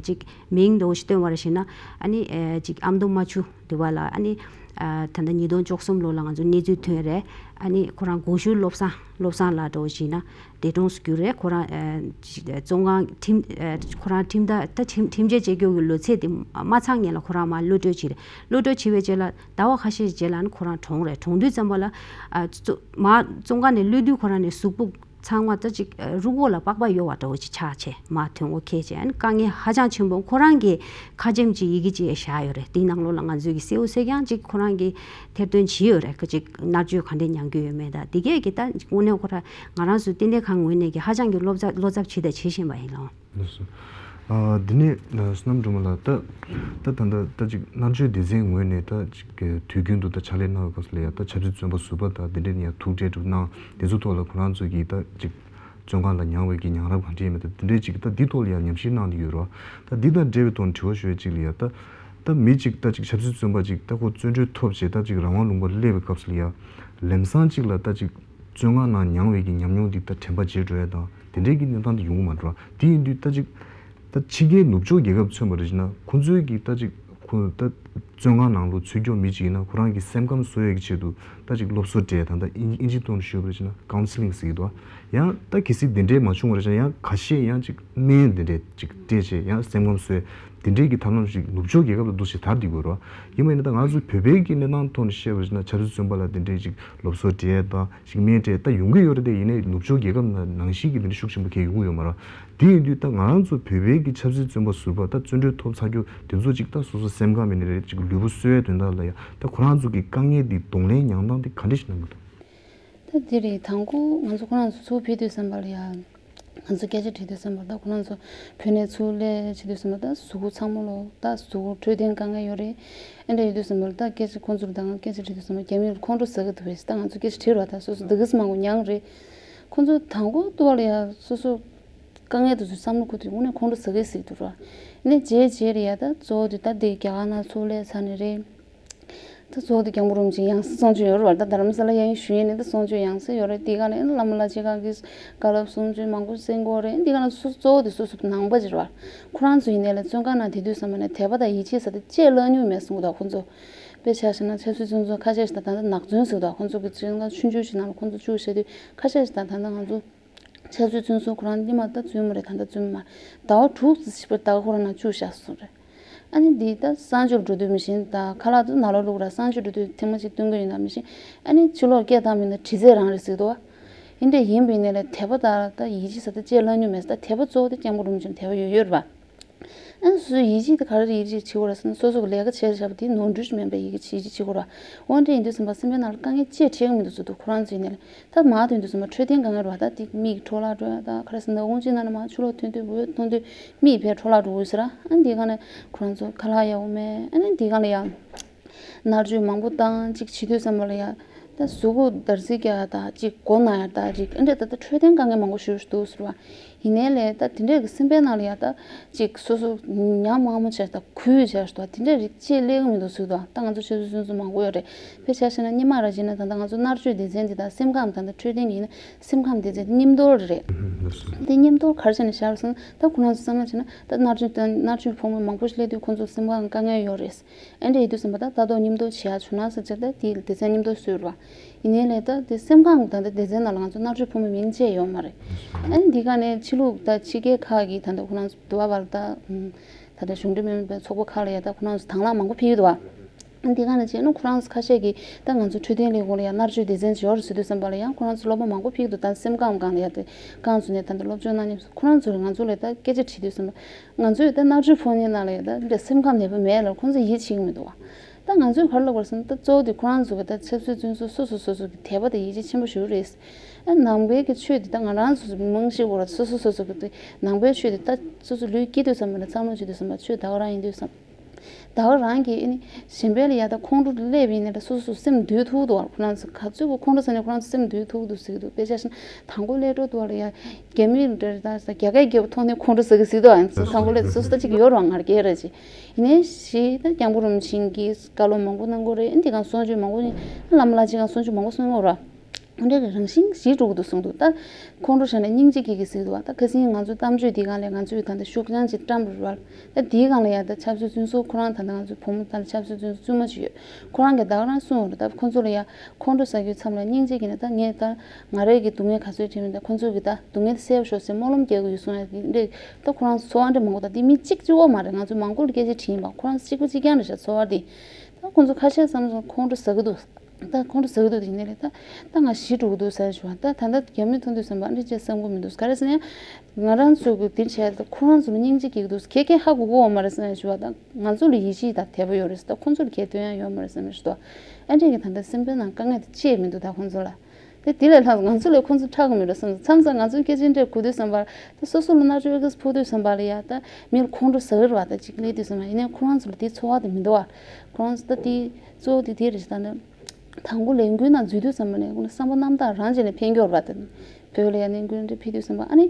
ཅིག་མིང་འདྲ་བོ་ཞིག་བཏོན་པ་རེད་ཞེ་ན་ཨ་ནི་ཅིག་ཨ་མདོ་རྨ་ཆུ་དེ་བ་ལ་ཨ་ནི། ཨ་ད་ལྟ་ཉིས་སྟོང་བཅུ་གསུམ་ལོ་ལ་ང་ཚོ་གནས་ཚུལ་ཐོན་རེད། ཨ་ནི་ཁོ་རང་སྒོ་ཤུལ་བློ་བཟང་བློ་བཟང་ལགས་འདྲ་བོ་ཞིག་ན་འདས་གྲོངས་སུ་གྱུར་རེད། ཁོ་རང་ཨ་བཙོན་ཁང་ཁྲིམས་ཨ་ཁོ་རང་ཁྲིམས་ཐག་ད་ཁྲིམས་ཁྲིམས་ཆད་བཅད་རྒྱུ་གི་ལོ་ཚད་དེ་མ་ཚང་སྔོན་ལ་ཁོ་རང་མར་གློད་གྲོལ་བྱས་རེད། གློད་གྲོལ་བྱས་པའི་རྗེས་ལ་ཟླ་བ་ཁ་ཤས་རྗེས་ལ་ནི་ཁོ་རང་གྲོངས་རེད། གྲོངས་དུས་ཙམ་པ་ལ་ཨ་བཙོ་མར་བཙོན་ཁང་ནས་གློད་དུས་ཁོ་རང་ནས་གཟུགས་པོ། ཚང་མ་ད་ཅིག་རུས་ཁོག་ལ་པགས་པ་ཡོར་བ་འདྲ་བོ་ཅིག་ཆགས་བྱས་མར་ཐོན་འགོ་ཁེལ་བྱས་ཨ་ནི་དཀའ་ངལ་ཧ་ཅང་ཆེན་པོ་ཁོ་རང་གིས་ཁ་ཆེམས་ཅིག་ཡི་གེ་ཅིག་བཞག་ཡོད་རེད། དེའི་ནང་ལོགས་ལ་ང་ཚོས་ཀྱི་གསལ་བོ་གསལ་རྐྱང་ཅིག་ཁོ་རང་གིས་ཐེར་འདོན་བྱས་ཡོད་རེད། ཁ་ཅིག་མནར་གཅོད་ག་འདྲས་མྱངས་རྒྱུ་ཡོད་མེད་དང་དེ་གས་ཀྱི་ད་དངོས་གནས་ཁོ་རང་ང་རང་ཚོ་བསྟི་གནས་ཁང་ངོས་ནས་ཀྱི་ཧ་ཅང་གི་བློ་འཚབ་བློ་འཚབ་བྱས་དང་བྱེད་བཞིན་པ་ཡིན་ལགས། ལགས་སོ། ཨ་འདི་ནས་བསོད་ནམས་སྒྲོལ་མ་ལགས་ད་ད་ད་ལྟ་ད་ཅིག་མནར་གཅོད་སྡེ་ཚན་ངོས་ནས་ད་ཅིག་དུས་རྒྱུན་དུ་ད་ཕྱག་ལས་གནང་བའི་སྐབས་སུ་ལ་ཡ་ད་ཆབ་སྲིད་བཙོན་པ་ཟུར་པ་དང་དེ་འདྲས་ནས་ཡ་ཐུག་འཕྲད་གྲུབ་གནང་དེ་ཚོ་ཐོག་ལ་ཁོ་རང་ཚོ་གིས་ད་ཅིག་བཙོན་ཁང་ལ་མྱངས་པའི་གི་མྱངས་རབས་གང་འདྲས་ཡིན་མིན་ད་དེ་འདྲས་ཅིག་ད་འདི་ཐོག་ལ་ཡ་ཉམས་ཞིབ་གནང་གི་ཡོད་རེད་བ། ད་འདི་དང་འབྲེལ་བའི་ཐོག་ནས་དྲི་བ་ཞུ་ཡ་ཅིག་ལ་ཡ་ད་ད་མི་ཅིག་ད་ཅིག་ཆབ་སྲིད་བཙོན་པ་ཅིག་ད་ཁོ་བཙོན་གྲོལ་ཐོབ་བྱས་ད་ཅིག་རང་དབང་ལུང་པར་སླེབས་པའི་སྐབས་སུ་ལ་ཡ་ལམ་སང་ཅིག་ལ་ད་ཅིག་བཙོན་ཁང་ནང་མྱངས་པའི་གི་ཉམས་མྱོང་འདི་ད་དྲན་པ་བརྗེད་འགྲོ་ཡ་དང་དེ་འདྲའི་གི་གནས་སྟངས་འདི་ཡོང་གི་མ་འགྲོ་བ། དེ་ཡིན་དུས་ད་ཅིག་ད་ཕྱི་རྒྱལ་ནུབ་ཕྱོགས་རྒྱལ་ཁབ་མཚོན་པ་རེད་ཅེ་ན་ཁོང་ཚོའི་གི་ད་ཅིག་ཁོ་ད་བཙོན་ཁང་ནང་ལོགས་ཚུད་མཁན་མི་ཅིག་ཡིན་ན་ཁོ་རང་གི་སེམས་ཁམས་གསོ་ཡ་གི་ཆེད་དུ་ད་ཅིག་སློབ་གསོ་སྤྲད་ད་ད་ཨིན་ཨིན་ཇི་ཐོག་ནས་ཤོད་པ་རེད་ཅེ་ན་ཀའུན་སི་ལིང་ཟེར་གི་འདུག་ཡང་ད་གལ་སྲིད་དེ་འདྲའི་མ་བྱུང་བ་རེད་ཅེ་ན་ཡང་ཁ་ཤས་ཡང་ཅིག་སྨན་དེ་འདྲས་ཅིག་སྤྲད་བྱས་ཡང་སེམས་ཁམས་གསོ་ཡ་དེ་འདྲའི་གི་ཐབས་ལམ་ཞིག་ནུབ་ཕྱོགས་རྒྱལ་ཁབ་ལ་འདུག་ཞིག་དར་བསྡད་དགོས་རེད་བ། ཡིན་པ་ཡིན་ན་ད་ང་ཚོ་བོད་པའི་གི་གནས་སྟངས་ཐོག་ནས་བཤད་པ་རེད་ཅེ་ན་ཆབ་སྲིད་བཙོན་པ་ལ་དེ་འདྲའི་ཅིག་སློབ་གསོ་སྤྲད་དང་ཞིག་སྨན་སྤྲད་ད་ཡོང་གི་ཡོད་རེད་དེ། ཡིན་ནའི་ནུབ་ཕྱོགས་རྒྱལ་ཁབ་ནང་ནང་བཞིན་གྱི་དེ་འདྲ་ཤུགས་ཆེན་པོ་གང་ཡོང་གི་ཡོད་མ་རེད། དེ་ཡིན་དུས་ད་ང་རང་ཚོ་བོད་པའི་གི་ཆབ་སྲིད་བཙོན་པ་ཟུར་པ་ད་བཙོན་གྲོལ་ཐོབ་ཚར་རྒྱུ་དེ་ཚོ་ཅིག་ད་སོ་སོ་སེམས་ཁམས་ཡིན་ནའི་རེད་ཅིག་ལུས་པོ་གསོ་བའི་དོན་དག་ལ་ཡ་ད་ཁོ་རང་ཚོ་གི་དཀའ་ངལ་འདི་གདོང་ལེན་མྱངས་སྟངས་དེ་ག་འདྲ་ཞིག་གནང་གི་འདུག་ད་དེ་རེད། དང་པོ་ང་ཚོ་ཁོ་རང་ཚོ་ཚུར་ཕེབས་དུས་ཙམ་པ་ལ་ཡ། ང་ཚོ་སྐད་ཆ་དྲིས་དུས་ཙམ་པར་ད་ཁོ་རང་ཚོ་བོད་ནས་ཚུར་སླེབས་བྱེད་དུས་ཙམ་པར་ད་གཟུགས་པོ་ཚང་མ་ལོ་ད་གཟུགས་པོ་འཕྲོད་བསྟེན་དཀའ་ངལ་ཡོད་རེད། ཨེ་འདྲ་ཡོད་དུས་ཙམ་པར་ད་སྐད་ཆ་ཁོང་ཚོར་ད་ང་སྐད་ཆ་དྲིས་དུས་ཙམ་པར་རྒྱ་མིས་ཁོང་ཁྲོ་ཟ་གི་འདུག་བས་ད་ང་ཚོ་སྐད་ཆ་དྲིས་རོགས་ད་སོ་སོ་འདི་གིས་མང་པོ་མྱངས་རེད། ཁོང་ཚོ་དང་པོ་ཏུ་བ་ལ་ཡ་སོ་སོ་དཀའ་ངལ་དུ་ཚོ་བསམ་བློ་ཁུར་དུས་དངོས་གནས་ཁོང་ཁྲོ་ཟ་གི་ཟིག་འདུག་ར། ནས་རྗེས་རྗེས་རེད་ཡ་ད་གཙོ་བོ་དེ་ད་འདི་རྒྱ་གར་ནང་ཚུར་སླེབས་ཚར་ནས་རེད། ད་གཙོ་བོ་དེ་སྐྱབས་མགོན་རིན་པོ་ཆེའི་ཡང་སྲིད་གསུང་ཆོས་ཡོད་རེད་བ། ད་རྡ་རམ་ས་ལ་ཡང་ཞུ་ཡས་ནི་ད་གསུང་ཆོས་ཡང་སྲིད་ཡོད་རེད། དེ་ག་ནས་བླ་མ་ལ་ཆེ་ཁག་གིས་བཀའ་སློབ་གསུང་ཆོས་མང་པོ་གསན་གོ་རེད། དེ་ག་ནས་སོ་གཙོ་བོ་དེ་སོ་སོ་ནང་པ་ཅིག་རེད་བ། ཁོ་རང་ཚོ་ཡིན་ནའི་ལ་བཙོན་ཁང་ནང་དེ་དུས་ཙམ་པ་ནས་དད་པ་དང་ཡིད་ཆེས་ཟེར་དེ་ཅིག་བརླག་མྱོང་མེད་གསུང་གི་འདུག་ཁོང་ཚོ་དཔེ་ཆ་བཞག་ན་ཆབ་སྲིད་བཙོན་ཟུར་ཁ་ཤས་ཤིག་ད་ད་ནག་བཙོན་ཟེར་གི་འདུག་ཁོང་ཚོ་གི་བཙོན་ཁང་ཆུང་ཆུང་ཞིག་ནང་ལ་ཁོང་ཚོ་བཅུག་བཞག་དུས་ཁ་ཤས་ཤིག་ད་ད་ང་ཚོ་ཆབ་སྲིད་བཙོན་ཟུར་ཁོ་རང་འདི་མ་ད་བཙུན་མོ་རེད། ད་ལྟ་བཙུན་མོ་མ་རེད། ཟླ་བ་དྲུག་ཙམ་ཞིག་པར་ད་ག་ཁོ་རང་ནང་བཅུག་བཞག་སོང་རེད། ཨ་ནི་འདི་ད་གསང་སྤྱོད་འགྲོ་དུས་མི་ཤེས་ད་ཁ་ལག་ཏུ་ནང་ལོགས་བླུགས་ར་གསང་སྤྱོད་འགྲོ་དུས་ཐེངས་མ་གཅིག་སྟོན་གི་ཡོད་ན་མི་ཤེས། ཨ་ནི་ཕྱི་ལོགས་སྐད་བཏང་མི་ན་དྲི་རྩད་རང་རེད་ཟེར་གི་འདུག་བ། ཡིན་འདྲ་ཡིན་པ་ཡིན་ནའི་ལས་དད་པ་ད་ད་ཡིད་ཆེས་ཟེར་ད་ཅིག་བརླག་མྱོང་མེད་ཟེར། ད་དད་པ་གཙོ་བོ་དེ་སྐྱབས་མགོན་རིན་པོ་ཆེར་དད་པ་ཡོད་ཡོད་རེད་པ། ཨ་ནི་སོ་སོའི་ཡིད་ཆེས་དེ་ག་རེ་ཡིད་ཆེས་བྱེད་དགོས་རེད་ཟེར་ན་སོ་སོ་གི་ལས་ཀ་བྱས་བཞག་པ་དེ་ནོར་འཁྲུལ་ཞིག་མིན་པའི་ཡིད་ཆེས་བྱེད་དགོས་རེད། འོ་འདྲ་ཡིན་དུས་ཙམ་པ་སེམས་པའི་ནང་ལ་དཀའ་ངལ་ཅི་ཡང་འཕྲད་ཀྱི་མི་འདུག་ཟེར་འདུག་ཁོ་རང་ཚོ་ཡིན་ནའི་ལས་ད་མར་ཐོན་དུས་ཙམ་པ་འཕྲོད་བསྟེན་དཀའ་ངལ་རེད་བ། ད་དེ་མིག་འཕྲོ་བརླག་འགྲོ་ཡ་ད་ག་རེ་ཟེར་ན་ཨུན་ཅི་ན་ན་མ་ཆུ་ལོག་ཐོན་དུས་འོད་མཐོང་དུས་མིག་ཕར་འཕྲོ་བརླག་འགྲོ་གི་ཟེར་ར། ཨ་ནི་འདི་ག་ནས་ཁོ་རང་ཚོ་ཁ་ལག་ཡག་པོ་མེད། ཨ་ནི་འདི་ག་ལ་ཡ་མནར་གཅོད་མང་པོ་བཏང་ཅིག་བྱེད་དུས་ཙམ་པ་ལ་ཡ་ ད་གཟུགས་པོ་འདར་སིག་རྒྱག་ཡ་དང་ཅིག་མགོ་ན་ཡ་དང་ཅིག་ཨ་འདྲས་ད་ལྟ་འཕྲོད་བསྟེན་དཀའ་ངལ་མང་པོ་ཞིག་འདུག་ཟེར་བ། ཡིན་ནའི་ལས་ད་དེ་འདྲས་ཀྱི་སེམས་པའི་ནང་ལ་ཡ་ད་ཅིག་སོ་སོ་ཉམ་ང་མོ་བྱས་དང་གུས་བྱས་ཤིག་དང་དེ་འདྲས་རིགས་ཅིག་སླེབས་ཀྱི་མི་འདུག་ཟེར་དང་། ད་ང་ཚོ་ཆབ་སྲིད་བཙོན་ཟུར་མང་པོ་ཡོད་རེད། དཔེ་ཆ་བཞག་ན་སྔོན་མ་ར་བྱས་ན་ད་ལྟ་ང་ཚོ་མནར་གཅོད་སྡེ་ཚན་འདི་དང་སེམས་ཁམས་ད་ལྟ་འཕྲོད་བསྟེན་གྱི་ཡིན་ན་སེམས་ཁམས་སྡེ་ཚན་དེ་མཉམ་དུ་རེད། དེ་མཉམ་དུ་ག་རེ་བྱས་ནས་བཞག་རེད་ཟེར་ན། ད་ཁོ་རང་ཚོ་བསམ་བློ་བྱས་ན་ད་མནར་གཅོད་ད་མནར་གཅོད་ཕོག་མཁན་མང་པོ་ཞིག་སླེབས་དུས་ཁོ་ཚོ་སེམས་ཁམས་དཀའ་ངལ་ཡོད་རེད། ཨེ་འདྲ་ཡིན་དུས་ཙམ་པ་ད་ལྟ་རྟོག་མཉམ་དུ་བྱེད་ཡ་བྱུང་ན་ཟེར་ཅིག་ད་དེ་སྡེ་ཚན་མཉམ་དུ་བཟོས་ར། ཡིན་ནའི་ལས་ད་དེ་སེམས་ཁམས་ད་ལྟ་སྡེ་ཚན་ནང་ལ་ང་ཚོ་མནར་གཅོད་ཕོག་མཁན་མིང་ཆད་ཡོད་མ་རེད། ཨ་ནི་འདི་ག་ནས་ཕྱི་ལུགས་ད་ཕྱི་རྒྱལ་ཁག་གི་ད་ལྟ་ཁོ་རང་ཚོ་འདུ་བ་བར་ད་ད་ལྟ་གཞུང་འབྲེལ་མིན་པའི་ཚོགས་པ་ཁག་ལ་ཡ་ད་ཁོ་རང་ཚོ་དང་བླངས་མང་པོ་ཕུལ་གྱི་འདུག་བ། འདི་ག་ནས་བྱས་ན་ཁོ་རང་ཚོ་ཁ་ཤས་ཀྱིས་ད་ང་ཚོ་འཕྲོད་བསྟེན་ལས་ཁུངས་ལ་ཡང་མནར་གཅོད་སྡེ་ཚན་ཅིག་ཡོད་རེད་ཟེར་དུས་ཙམ་པ་ལ་ཡང་ཁོ་རང་ཚོ་སློབ་མ་མང་པོ་ཕུད་ཀྱི་འདུག་ད་སེམས་ཁམས་སྒང་ལ་ཡ་དེ་རྐང་བཙུགས་ནས་ད་ལྟ་སློབ་སྦྱོང་གནང་མཁན་ཚོ་ཁོ་རང་ཚོས་ང་ཚོ་ལ་ད་སྐད་ཆ་དྲིས་དུས་ཙམ་པ། ང་ཚོས་ད་མནར་གཅོད་ཕོག་མཁན་ནང་ལ་ཡ་ད་འདི་སེམས་ཁམས་ནད་པ་མེད་ལ་ཁོང་ཚོ་ཡིད་ཆེས་ཀྱི་མི་འདུག་བ། ད་ང་ཚོས་ག་རེ་ལབ་དགོས་རེད་ཟེར་ན་ད་གཙོ་བོ་དེ་ཁོ་རང་ཚོ་གི་ད་ཆབ་སྲིད་བཙོན་ཟུར་སོ་སོ་སོ་སོ་གི་དད་པ་དང་ཡིད་ཆེས་ཆེན་པོ་ཞིག་རེད། ཨ་ནང་པའི་གི་ཆོས་དེ་ད་ང་རང་ཚོ་མང་ཤོས་གོ་ར་སོ་སོ་སོ་སོ་གི་དེ་ནང་པའི་ཆོས་དེ་ད་སོ་སོ་ལུས་སྐྱིད་དུས་ཙམ་པ་ལ་བསམ་བློ་བྱེད་དུས་ཙམ་པ་ཆོས་ད་ག་རང་ཡིན་དུས་ཙམ། ད་ག་རང་གིས་ཨ་ནི་གཞན་པའི་ལ་ཡ་ད་ཁོང་ཁྲོ་སླེབས་ཡིན་ནའི་ལ་སོ་སོ་སེམས་སྡུག་ཐུག་འདུག་བ། ཁོ་རང་ཚོ་ག་ཚོད་པོ་ཁོང་ཁྲོ་ཟ་ནས་ཁོ་རང་ཚོ་སེམས་སྡུག་ཐུག་འདུག་ཟེར་གྱི་འདུག་དཔེ་ཆ་བཞག་ན་དང་པོ་སླེབས་འགྲོ་འདུག་བ་ལ་ཡ་རྒྱ་མི་འདྲ་ད་ས་རྒྱ་སྐད་རྒྱབ་ཐོག་ནས་ཁོང་ཁྲོ་ཟ་གི་ཟེར་འདུག་ཨ་ནི་དང་པོ་སླེབས་སོ་སོ་ད་ཅིག་ཡོད་རུང་ང་རྒྱལ་ར་ཅིག་ཡིན་ནའི་ཞེས་ད་སྐྱབས་མགོན་རིན་པོ་ཆེ་གིས་བཀའ་སློབ་མང་པོ་གནང་གི་རེད། འདི་གང་གསུང་ཆོས་མང་པོ་ནི་བླ་མ་ལ་ཅིག་གང་གསུང་ཆོས་མང་པོ་གསུང་ཡོད་ར། འདྲ་གི་རང་བཞིན་ཞིག་འགྲོ་གི་འདུག་གསུངས་འདུག་ད་ཁོང་ཁྲོ་ཟ་ནས་སྙིང་རྗེ་སྐྱེ་གི་ཟེར་འདུག་བ། ད་ཁ་སང་ང་ཚོ་གཏམ་བརྗོད་འདི་སྒང་ལས་ང་ཚོས་ད་ལྟ་ཤུགས་རྐྱེན་ཅིག་བཀྲམ་རུ་བར་ད་འདིའི་སྒང་ལ་ཡ་ད་ཆབ་སྲིད་བཙོན་ཟུར་ཁོ་རང་ད་ལྟ་ང་ཚོའི་བུ་མོ་ད་ལྟ་ཆབ་སྲིད་བཙོན་ཟུར་བཙུན་མ་ཅིག་ཡོད། ཁོ་རང་གིས་ད་ག་རང་གསུངས་ཡོད་རེད། ད་ཁོང་ཚོ་ལ་ཡ་ཁོང་ཁྲོ་ཟ་རྒྱུའི་མཚམས་ལ་སྙིང་རྗེ་སྐྱེ་ནས་ད་ངས་ད་ང་རང་གི་སྡུག་བསྔལ་ག་ཚོད་འཕྲད་མིན་ད་ཁོང་ཚོ་གི་ད་སྡུག་བསྔལ་དེ་སེལ་བ་ཤོག་ཟེར་སྨོན་ལམ་རྒྱག་གི་ཡོད་གསུངས་ཡ་འདི་འདྲས། ད་ཁོ་རང་ཚོ་ཚོར་བ་འདྲ་མང་པོ་ད་འདི་མི་གཅིག་གཅིག་པོ་མ་རེད། ང་ཚོ་མང་པོ་ལ་སྐད་ཆ་དྲིས་ཡིན་པ། ཁོ་རང་ཚོ་གཅིག་པ་གཅིག་རྐྱང་རེད་ཤག་ཚོར་བ་འདི། ད་ཁོང་ཚོ་ཁ་ཤས་བསམ་སོང་ཁོང་ཁྲོ་ཟ་གི་འདུག་ད་ཁོང་ཁྲོ་ཟ་གི་འདུག་དེ་ནས་ལས་ད་ད་ང་ཞི་འགྲོ་གི་འདུག་ཟེར་ཞུ་བ། ད་ད་ལྟ་རྒྱ་མི་མཐོང་དུས་ཙམ་པ་འདི་ཅེས་བསམ་གི་མི་འདུག་ག་རེ་ཟེར་ན་ཡང་ང་རང་ཚོ་གི་འདིར་བྱས་ད་ཁོ་རང་ཚོ་ལ་སྙིང་རྗེ་སྐྱེ་གི་འདུག་ཁྱེད་ཀྱིས་ཧ་གོ་གི་ཡོད་མ་རེད་ཟེར་ཞུ་བ། ད་ང་ཚོ་ལ་ཡིད་ཆེས་དང་དད་པ་ཡོད་རེད་ཟེར། ད་ཁོང་ཚོ་ལ་གལ་དོན་ཡང་ཡོད་མ་རེད་ཟེར་མི་ཞུ་ད། ཨ་འདྲས་ཀྱི་ད་ལྟ་སེམས་པའི་ནང་དཀའ་ངལ་དེ་ཅི་ཡང་མི་འདུག་ད་ཁོང་ཚོ་ལ། དེ་དེ་ལས་ལྷག་ང་ཚོ་ལས་ཁོང་ཚོ་ཁྲག་གི་མི་འགྲོ་བསམ། མཚམས་མཚམས་ང་ཚོའི་སྐད་ཆ་འདྲས་གོ་དུས་ཙམ་པར་ད་སོ་སོ་ལ་མནར་གཅོད་ཕོག་དུས་ཙམ་པ་ལ་ཡ་ད་མི་ལ་ཁོང་ཁྲོ་ཟ་གི་རེད་བ། ད་ཅིག་སླེབས་དུས་ཙམ་པ་ཡིན་ནའི་ཁོ་རང་ཚོ་ལ་དེ་ཚོར་བ་དེ་མི་འདུག་བ། ཁོ་རང་ཚོ་ད་དེ་གཙོ་བོ་དེ་དེ་རེད་ད་ནི། དང་པོ་ལས་འགུལ་ནང་འཛུལ་དུས་ཙམ་པ་ནས་ཁོང་བསམ་པ་རྣམ་དག་རང་བྱས་ནས་ཕེབས་མཁན་རེད་བ། ད་ནི་བོད་ལ་ཡ་ལས་འགུལ་འདྲ་ཕེབས་དུས་ཙམ་པ་ཨ་ནི་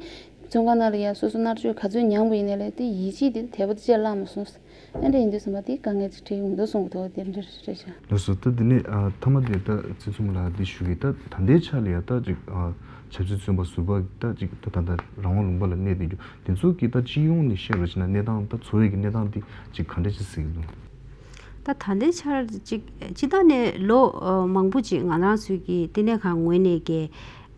བཙོན་ཁང་ནང་ལ་ཡ་སོ་སོ་མནར་གཅོད་ག་ཚོད་མྱངས་པ་ཡིན་ནའི་ལས་དེ་ཡིད་ཆེས་དེ་དད་པ་དེ་ཅིག་བརླག་མ་སོང་། ཨེ་འདྲ་ཡིན་དུས་ཙམ་པ་དེ་དཀའ་ངལ་ཅིག་འཕྲད་ཀྱི་མི་འདུག་གསུང་གི་འདུག་དེ་འདྲ་རེད་ཤག་ལགས་སོ། ད་དེ་ནས་ཨ་མཐའ་མ་དེ་ད་ཚེ་ཚོམ་ལགས་འདི་ཞུ་གི། ད་ད་ལྟའི་ཆ་ལ་ཡ་ད་ཅིག་ཨ་ཆབ་སྲིད་བཙོན་པ་ཟུར་པ་ད་ཅིག་ད་ད་ལྟ་རང་དབང་ལུང་པ་ལ་གནས་བསྡད་རྒྱུ་དེ་ཚོ་གི་ད་སྤྱི་ཡོངས་ནས་བཤད་རོགས་བྱས་ན་གནས་སྟངས་ད་འཚོ་བའི་གི་གནས་སྟངས་དེ་ཅིག་ག་འདྲ་ཅིག་གཟིགས་འདུག་ད་ད་ལྟའི་ཆར་ཅིག་སྤྱི་བཏང་ནས་ལོ་ཨ་མང་པོ་ཅིག་ང་རང་ཚོའི་གི་བསྟི་གནས་ཁང་ངོས་ནས་ཀྱི་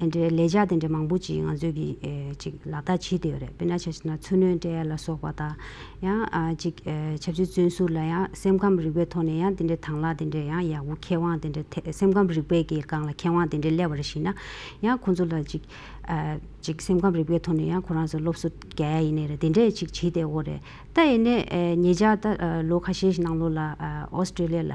ཨེ་འདྲའི་ལས་འཆར་དེ་འདྲ་མང་པོ་ཅིག་ང་ཚོས་ཀྱི་ཨེ་ཅིག་ལག་བསྟར་བྱེད་བསྡད་ཡོད་རེད། དཔེར་ན་ཆ་བཞག་ན་འཚོ་སྣོན་སྤྲད་ཡ་ལ་སོགས་པ་དང་ཡང་ཨ་ཅིག་ཨེ་ཆབ་སྲིད་བཙོན་ཟུར་ལ་ཡང་སེམས་ཁམས་རིག་པའི་ཐོག་ནས་ཡང་དེ་འདྲའི་དང་བླངས་དེ་འདྲའི་ཡང་ཡག་པོ་མཁས་དབང་དེ་འདྲའི་ཐད་སེམས་ཁམས་རིག་པའི་གི་སྒང་ལ་མཁས་དབང་དེ་འདྲའི་སླེབས་པ་རེད་ཤག་ན་ཡང་ཁོང་ཚོ་ལ་ཅིག་ཨ་ཅིག་སེམས་ཁམས་རིག་པའི་ཐོག་ནས་ཡང་ཁོ་རང་ཚོ་སློབ་གསོ་རྒྱག་ཡ་ཡིན་ནའི་རེད། དེ་འདྲས་ཅིག་བྱེད་བསྡད་ཡོད་རེད། ད་ཡིན་ནའི་ཨེ་ཉེ་ཆར་ད་ཨ་ལོ་ཁ་ཤས་ཤིག་ནང་ལོགས་ལ་ཨ་ཨོ་སི་ཀྲི་ལི་ཡ་ལ་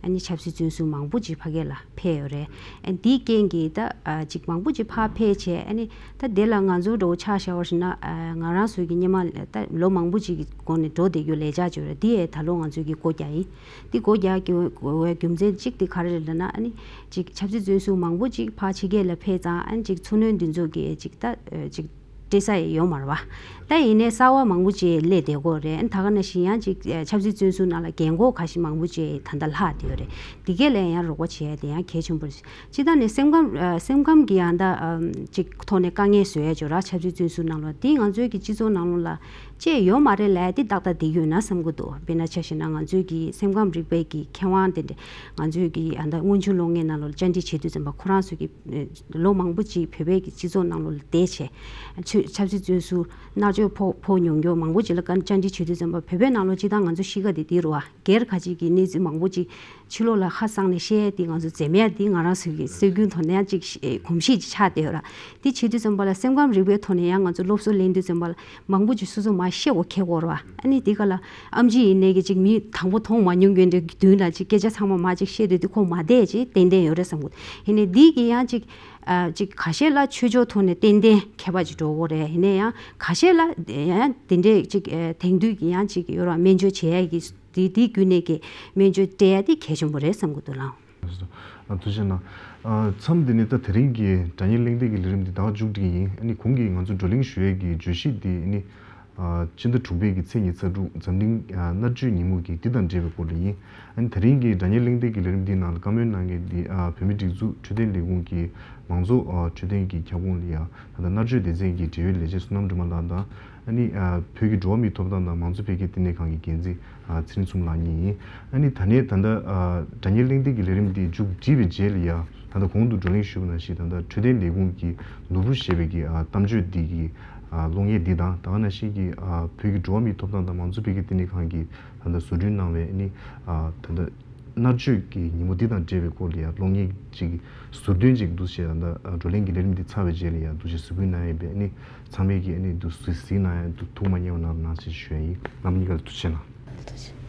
ཨ་ནི་ཆབ་སྲིད་བཙོན་ཟུར་མང་པོ་ཅིག་ཕ་གི་ལ་ཕེབས་ཡོད་རེད། ཨ་འདིའི་རྐྱེན་གྱིས་ད་ཨ་ཅིག་མང་པོ་ཅིག་ཕར་ཕེབས་བྱས་ཨ་ནི་ད་དེ་ལ་ང་ཚོ་འདྲ་བོ་ཆ་བཞག་པ་ཞིག་ན་ཨ་ང་རང་ཚོའི་གི་སྔོན་མ་ད་ལོ་མང་པོ་ཅིག་གི་གོང་ནས་འགྲོ་བསྡད་རྒྱུ་ལས་འཆར་ཅིག་ཡོད་རེད། འདི་ཡས་ད་ལོ་ང་ཚོའི་གི་སྒོ་རྒྱག་ཡིན། འདི་སྒོ་རྒྱག་དགོས་པའི་རྒྱུ་མཚན་གཅིག་དེ་ག་རེ་རེད་ལབ་ན་ཨ་ནི་ཅིག་ཆབ་སྲིད་བཙོན་ཟུར་མང་པོ་ཅིག་ཕར་ཕྱི་རྒྱལ་ལ་ཕེབས་ཙང་ཨ་ནི་ཅིག་འཚོ་སྣོན་འདི་ཚོ་གི་ཅིག་ད་ཨ་ཅིག་སྤྲད་ས་ཡོད་མ་རེད་བ། ད་ཡིན་ནའི་གསར་བ་མང་པོ་ཅིག་སླེབས་བསྡད་ཀྱི་ཡོད་རེད། ཨ་ནི་ད་ག་ནང་བཞིན་ཡང་ཅིག་ཆབ་སྲིད་བཙོན་ཟུར་ནང་ལ་རྒན་འཁོགས་ཁ་ཤས་མང་པོ་ཅིག་ད་ལྟ་ལྷག་བསྡད་ཡོད་རེད། འདི་གས་ལ་ཡང་རོགས་པ་བྱེད་ཡ་དེ་ཡང་གལ་ཆེན་པོ་རེད། སྤྱིར་བཏང་ནས་སེམས་ཁམས་ཨ་སེམས་ཁམས་ཀྱི་ཡང་ད་ཨ་ཅིག་ཐོག་ནས་དཀའ་ངལ་བཟོ་ཡ་ཅིག་ཡོད་ར། ཆབ་སྲིད་བཙོན་ཟུར་ནང་ལོགས་འདི་ང་ཚོའི་གི་སྤྱི་ཚོགས་ནང་ལོགས་ལ་ཅེས་ཡོད་མ་རེད་ལབ་ཡ་འདི་ཏག་ཏག་འདི་ཡོད་ན་བསམ་གྱི་འདུག་དཔེར་ན་ཆ་བཞག་ན་ང་ཚོའི་གི་སེམས་ཁམས་རིག་པའི་གི་མཁས་དབང་དེ་འདྲ་ང་ཚོའི་གི་ཨ་ད་དབུ་འབྱེད་ལོ་ལྔའི་ནང་ལོགས་བཅར་འདྲི་བྱེད་དུས་ཙམ་པ་ཁོ་རང་ཚོ་གི་ཨ་ལོ་མང་པོ་ཅིག་བོད་པའི་གི་སྤྱི་ཚོགས་ནང་ལོགས་ལ་བསྡད་བྱས་ཆུ་ཆབ་སྲིད་བཙོན་ཟུར་མནར་གཅོད་ཕོག་ཕོག་མྱོང་མཁན་མང་པོ་ཅིག་ལ་བཀའ་བཅར་འདྲི་བྱེད་དུས་ཙམ་པ་བོད་པའི་ནང་ལོགས་སྤྱིར་བཏང་ང་ཚོ་གཤིས་ཀ་དེ་འདི་རུ་བ། སྒེར་ཁ་ཅིག་གི་གནས་ཚུལ་མང་པོ་ཅིག་ཕྱི་ལོགས་ལ་ཧ་སང་ནས་བཤད་ཡ་འདི་ང་ཚོ་འཛེམ་ཡ་འདི་ང་རང་ཚོ་གི་སྲོལ་རྒྱུན་ཐོག་ནས་ཡང་ཅིག་གོམས་གཤིས་ཅིག་ཆགས་བསྡད་ཡོད་ར། འདི་བྱེད་དུས་ཙམ་པ་ལ་སེམས་ཁམས་རིག་པའི་ཐོག་ནས་ཡང་ང་ཚོ་སློབ་གསོ་ལེན་དུས་ཙམ་པ་ལ་མང་པོ་ཅིག་སོ་སོ་མར་བཤད་དགོས་ཁེལ་དགོས་ར་བ། ཨ་ནི་འདི་ག་ལ་ཨེམ་ཆི་ཡིན་ནའི་གི་ཅིག་མི་དང་པོ་མཐོང་མ་མྱོང་མཁན་འདྲ་མདུན་ལ་ཅིག་སྐད་ཆ་ཚང་མ་མར་ཅིག་བཤད་དུས་འདི་ཁོ་མ་བསྡད་ཅིག་ཏན་ཏན་ཡོད་རེད་བསམ་གི་འདུག་ཡིན་ནའི་འདི་གི་ཡང་ཅིག་ཨ་ཅིག་ཁ་ཤས་ལ་ཆོས་ཕྱོགས་ཐོག་ནས་ཏན་ཏན་ཁྱད་པར་ཅིག་འགྲོ་གི་རེད། ཡིན་ནའི་ཡང་ཁ་ཤས་ལ་ཡང་དེ་འདྲས་ཅིག་ཨ་དེང་དུས་ཀྱི་ཡང་ཅིག་ཡོད་ར་སྨན་བཅོས་བྱེད་ཡ་གི་དེ་དེ་བརྒྱུད་ནས་ཀྱི་སྨན་བཅོས་སྤྲད་ཡ་དེ་གལ་ཆེན་པོ་རེད་བསམ་གྱི་འདུག་ལགས། ཨ་ཐུགས་རྗེ་གནང་། ཨ། མཚམས་འདི་ནས་ད་དེ་རིང་གི་སྒྲ་སྙན་གླེང་སྟེགས་ཀྱི་ལས་རིམ་འདི་ད་ག་མཇུག་སྒྲིལ་གྱི་ཡིན། ཨ་ནི་གོང་གི་ང་ཚོ་བགྲོ་གླེང་ཞུ་ཡས་ཀྱི་བརྗོད་གཞི་འདི་ཨ་ནི་ཨ་སྤྱི་ཟླ་དྲུག་པའི་གི་ཚེས་ཉི་ཤུ་རྩ་དྲུག་འཛམ་གླིང་ཨ་མནར་གཅོད་ཉིན་མོ་གི་འདི་དང་འབྲེལ་བའི་སྐོར་ལ་ཡིན། ཨ་ནི་དེ་རིང་གི་སྒྲ་སྙན་གླེང་སྟེགས་ཀྱི་ལས་རིམ་འདིའི་ནང་ལ་བཀའ་མོལ་གནང་མཁན་འདི་ཨ་བོད་མིའི་སྒྲིག་འཛུགས་འཕྲོད་བསྟེན་ལས་ཁུངས་ཀྱི་མང་གཙོ་ཨ་འཕྲོད་བསྟེན་གྱི་ཁྱབ་ཁོངས་ལ་ཡ་ད་ལྟ་མནར་གཅོད་སྡེ་ཚན་གྱི་འབྲེལ་ཡོད་ལས་བྱེད་བསོད་ནམས་སྒྲོལ་མ་ལགས་དང་། ཨ་ནི་ཨ་བོད་ཀྱི་འགྲོ་བ་མིའི་ཐོབ་ཐང་དང་མང་གཙོ་འཕེལ་རྒྱས་བསྟི་གནས་ཁང་གི་འགན་འཛིན་ཨ་ཚེ་རིང་མཚོ་མོ་ལགས་གཉིས་ཡིན། ཨ་ནི་ད་ནས་ད་ལྟ་ཨ་སྒྲ་སྙན་གླེང་སྟེགས་ཀྱི་ལས་རིམ་འདི་མཇུག་བསྒྲིལ་བའི་རྗེས་ལ་ཡ་ད་ལྟ་གོང་དུ་བགྲོ་གླེང་ཞུས་པ་ནང་བཞིན་ད་ལྟ་འཕྲོད་བསྟེན་ལས་ཁུངས་ཀྱི་ནོར་བུ་ཞེས་པའི་གི་ཨ་གཏམ་བརྗོད་འདི་གི་ཨ་གློག་བརྙན་འདི་དང་ད་ག་ནང་བཞིན་གྱི་ཨ་བོད་ཀྱི་འགྲོ་བ་མིའི་ཐོབ་ཐང་དང་མང་གཙོ་འཕེལ་རྒྱས་བསྟི་གནས་ཁང་གི་ད་ལྟ་བཟོ་སྐྲུན་གནང་བའི་ཨ་ནི་ཨ་ད་ལྟ་མནར་གཅོད་ཀྱི་ཉིན་མོ་འདི་དང་འབྲེལ་བའི་སྐོར་ལ་ཡང་གློག་བརྙན་ཅིག་ཟུར་འདོན་ཅིག་འདུག་ཅེས་ད་ལྟ་བགྲོ་གླེང་གི་ལས་རིམ་འདི་ཚར་བའི་རྗེས་ལ་ཡང་འདུག་ཅེས་གཟིགས་འབུལ་གནང་ཡོད་པས། ཨ་ནི་ཚང་མས་ཀྱིས་ཨ་ནི་འདུག་གཟིགས་གཟིགས་གནང་ཡ་འདུག་ཐུགས་མ་མཉེས་པ་གནང་གནང་ཞེས་ཞུ་ཡ་ཡིན། རྣམ་གཉིས་ཀ་ལ་ཐུགས་རྗེ་གནང་། ཐུགས་རྗེ་ཆེ།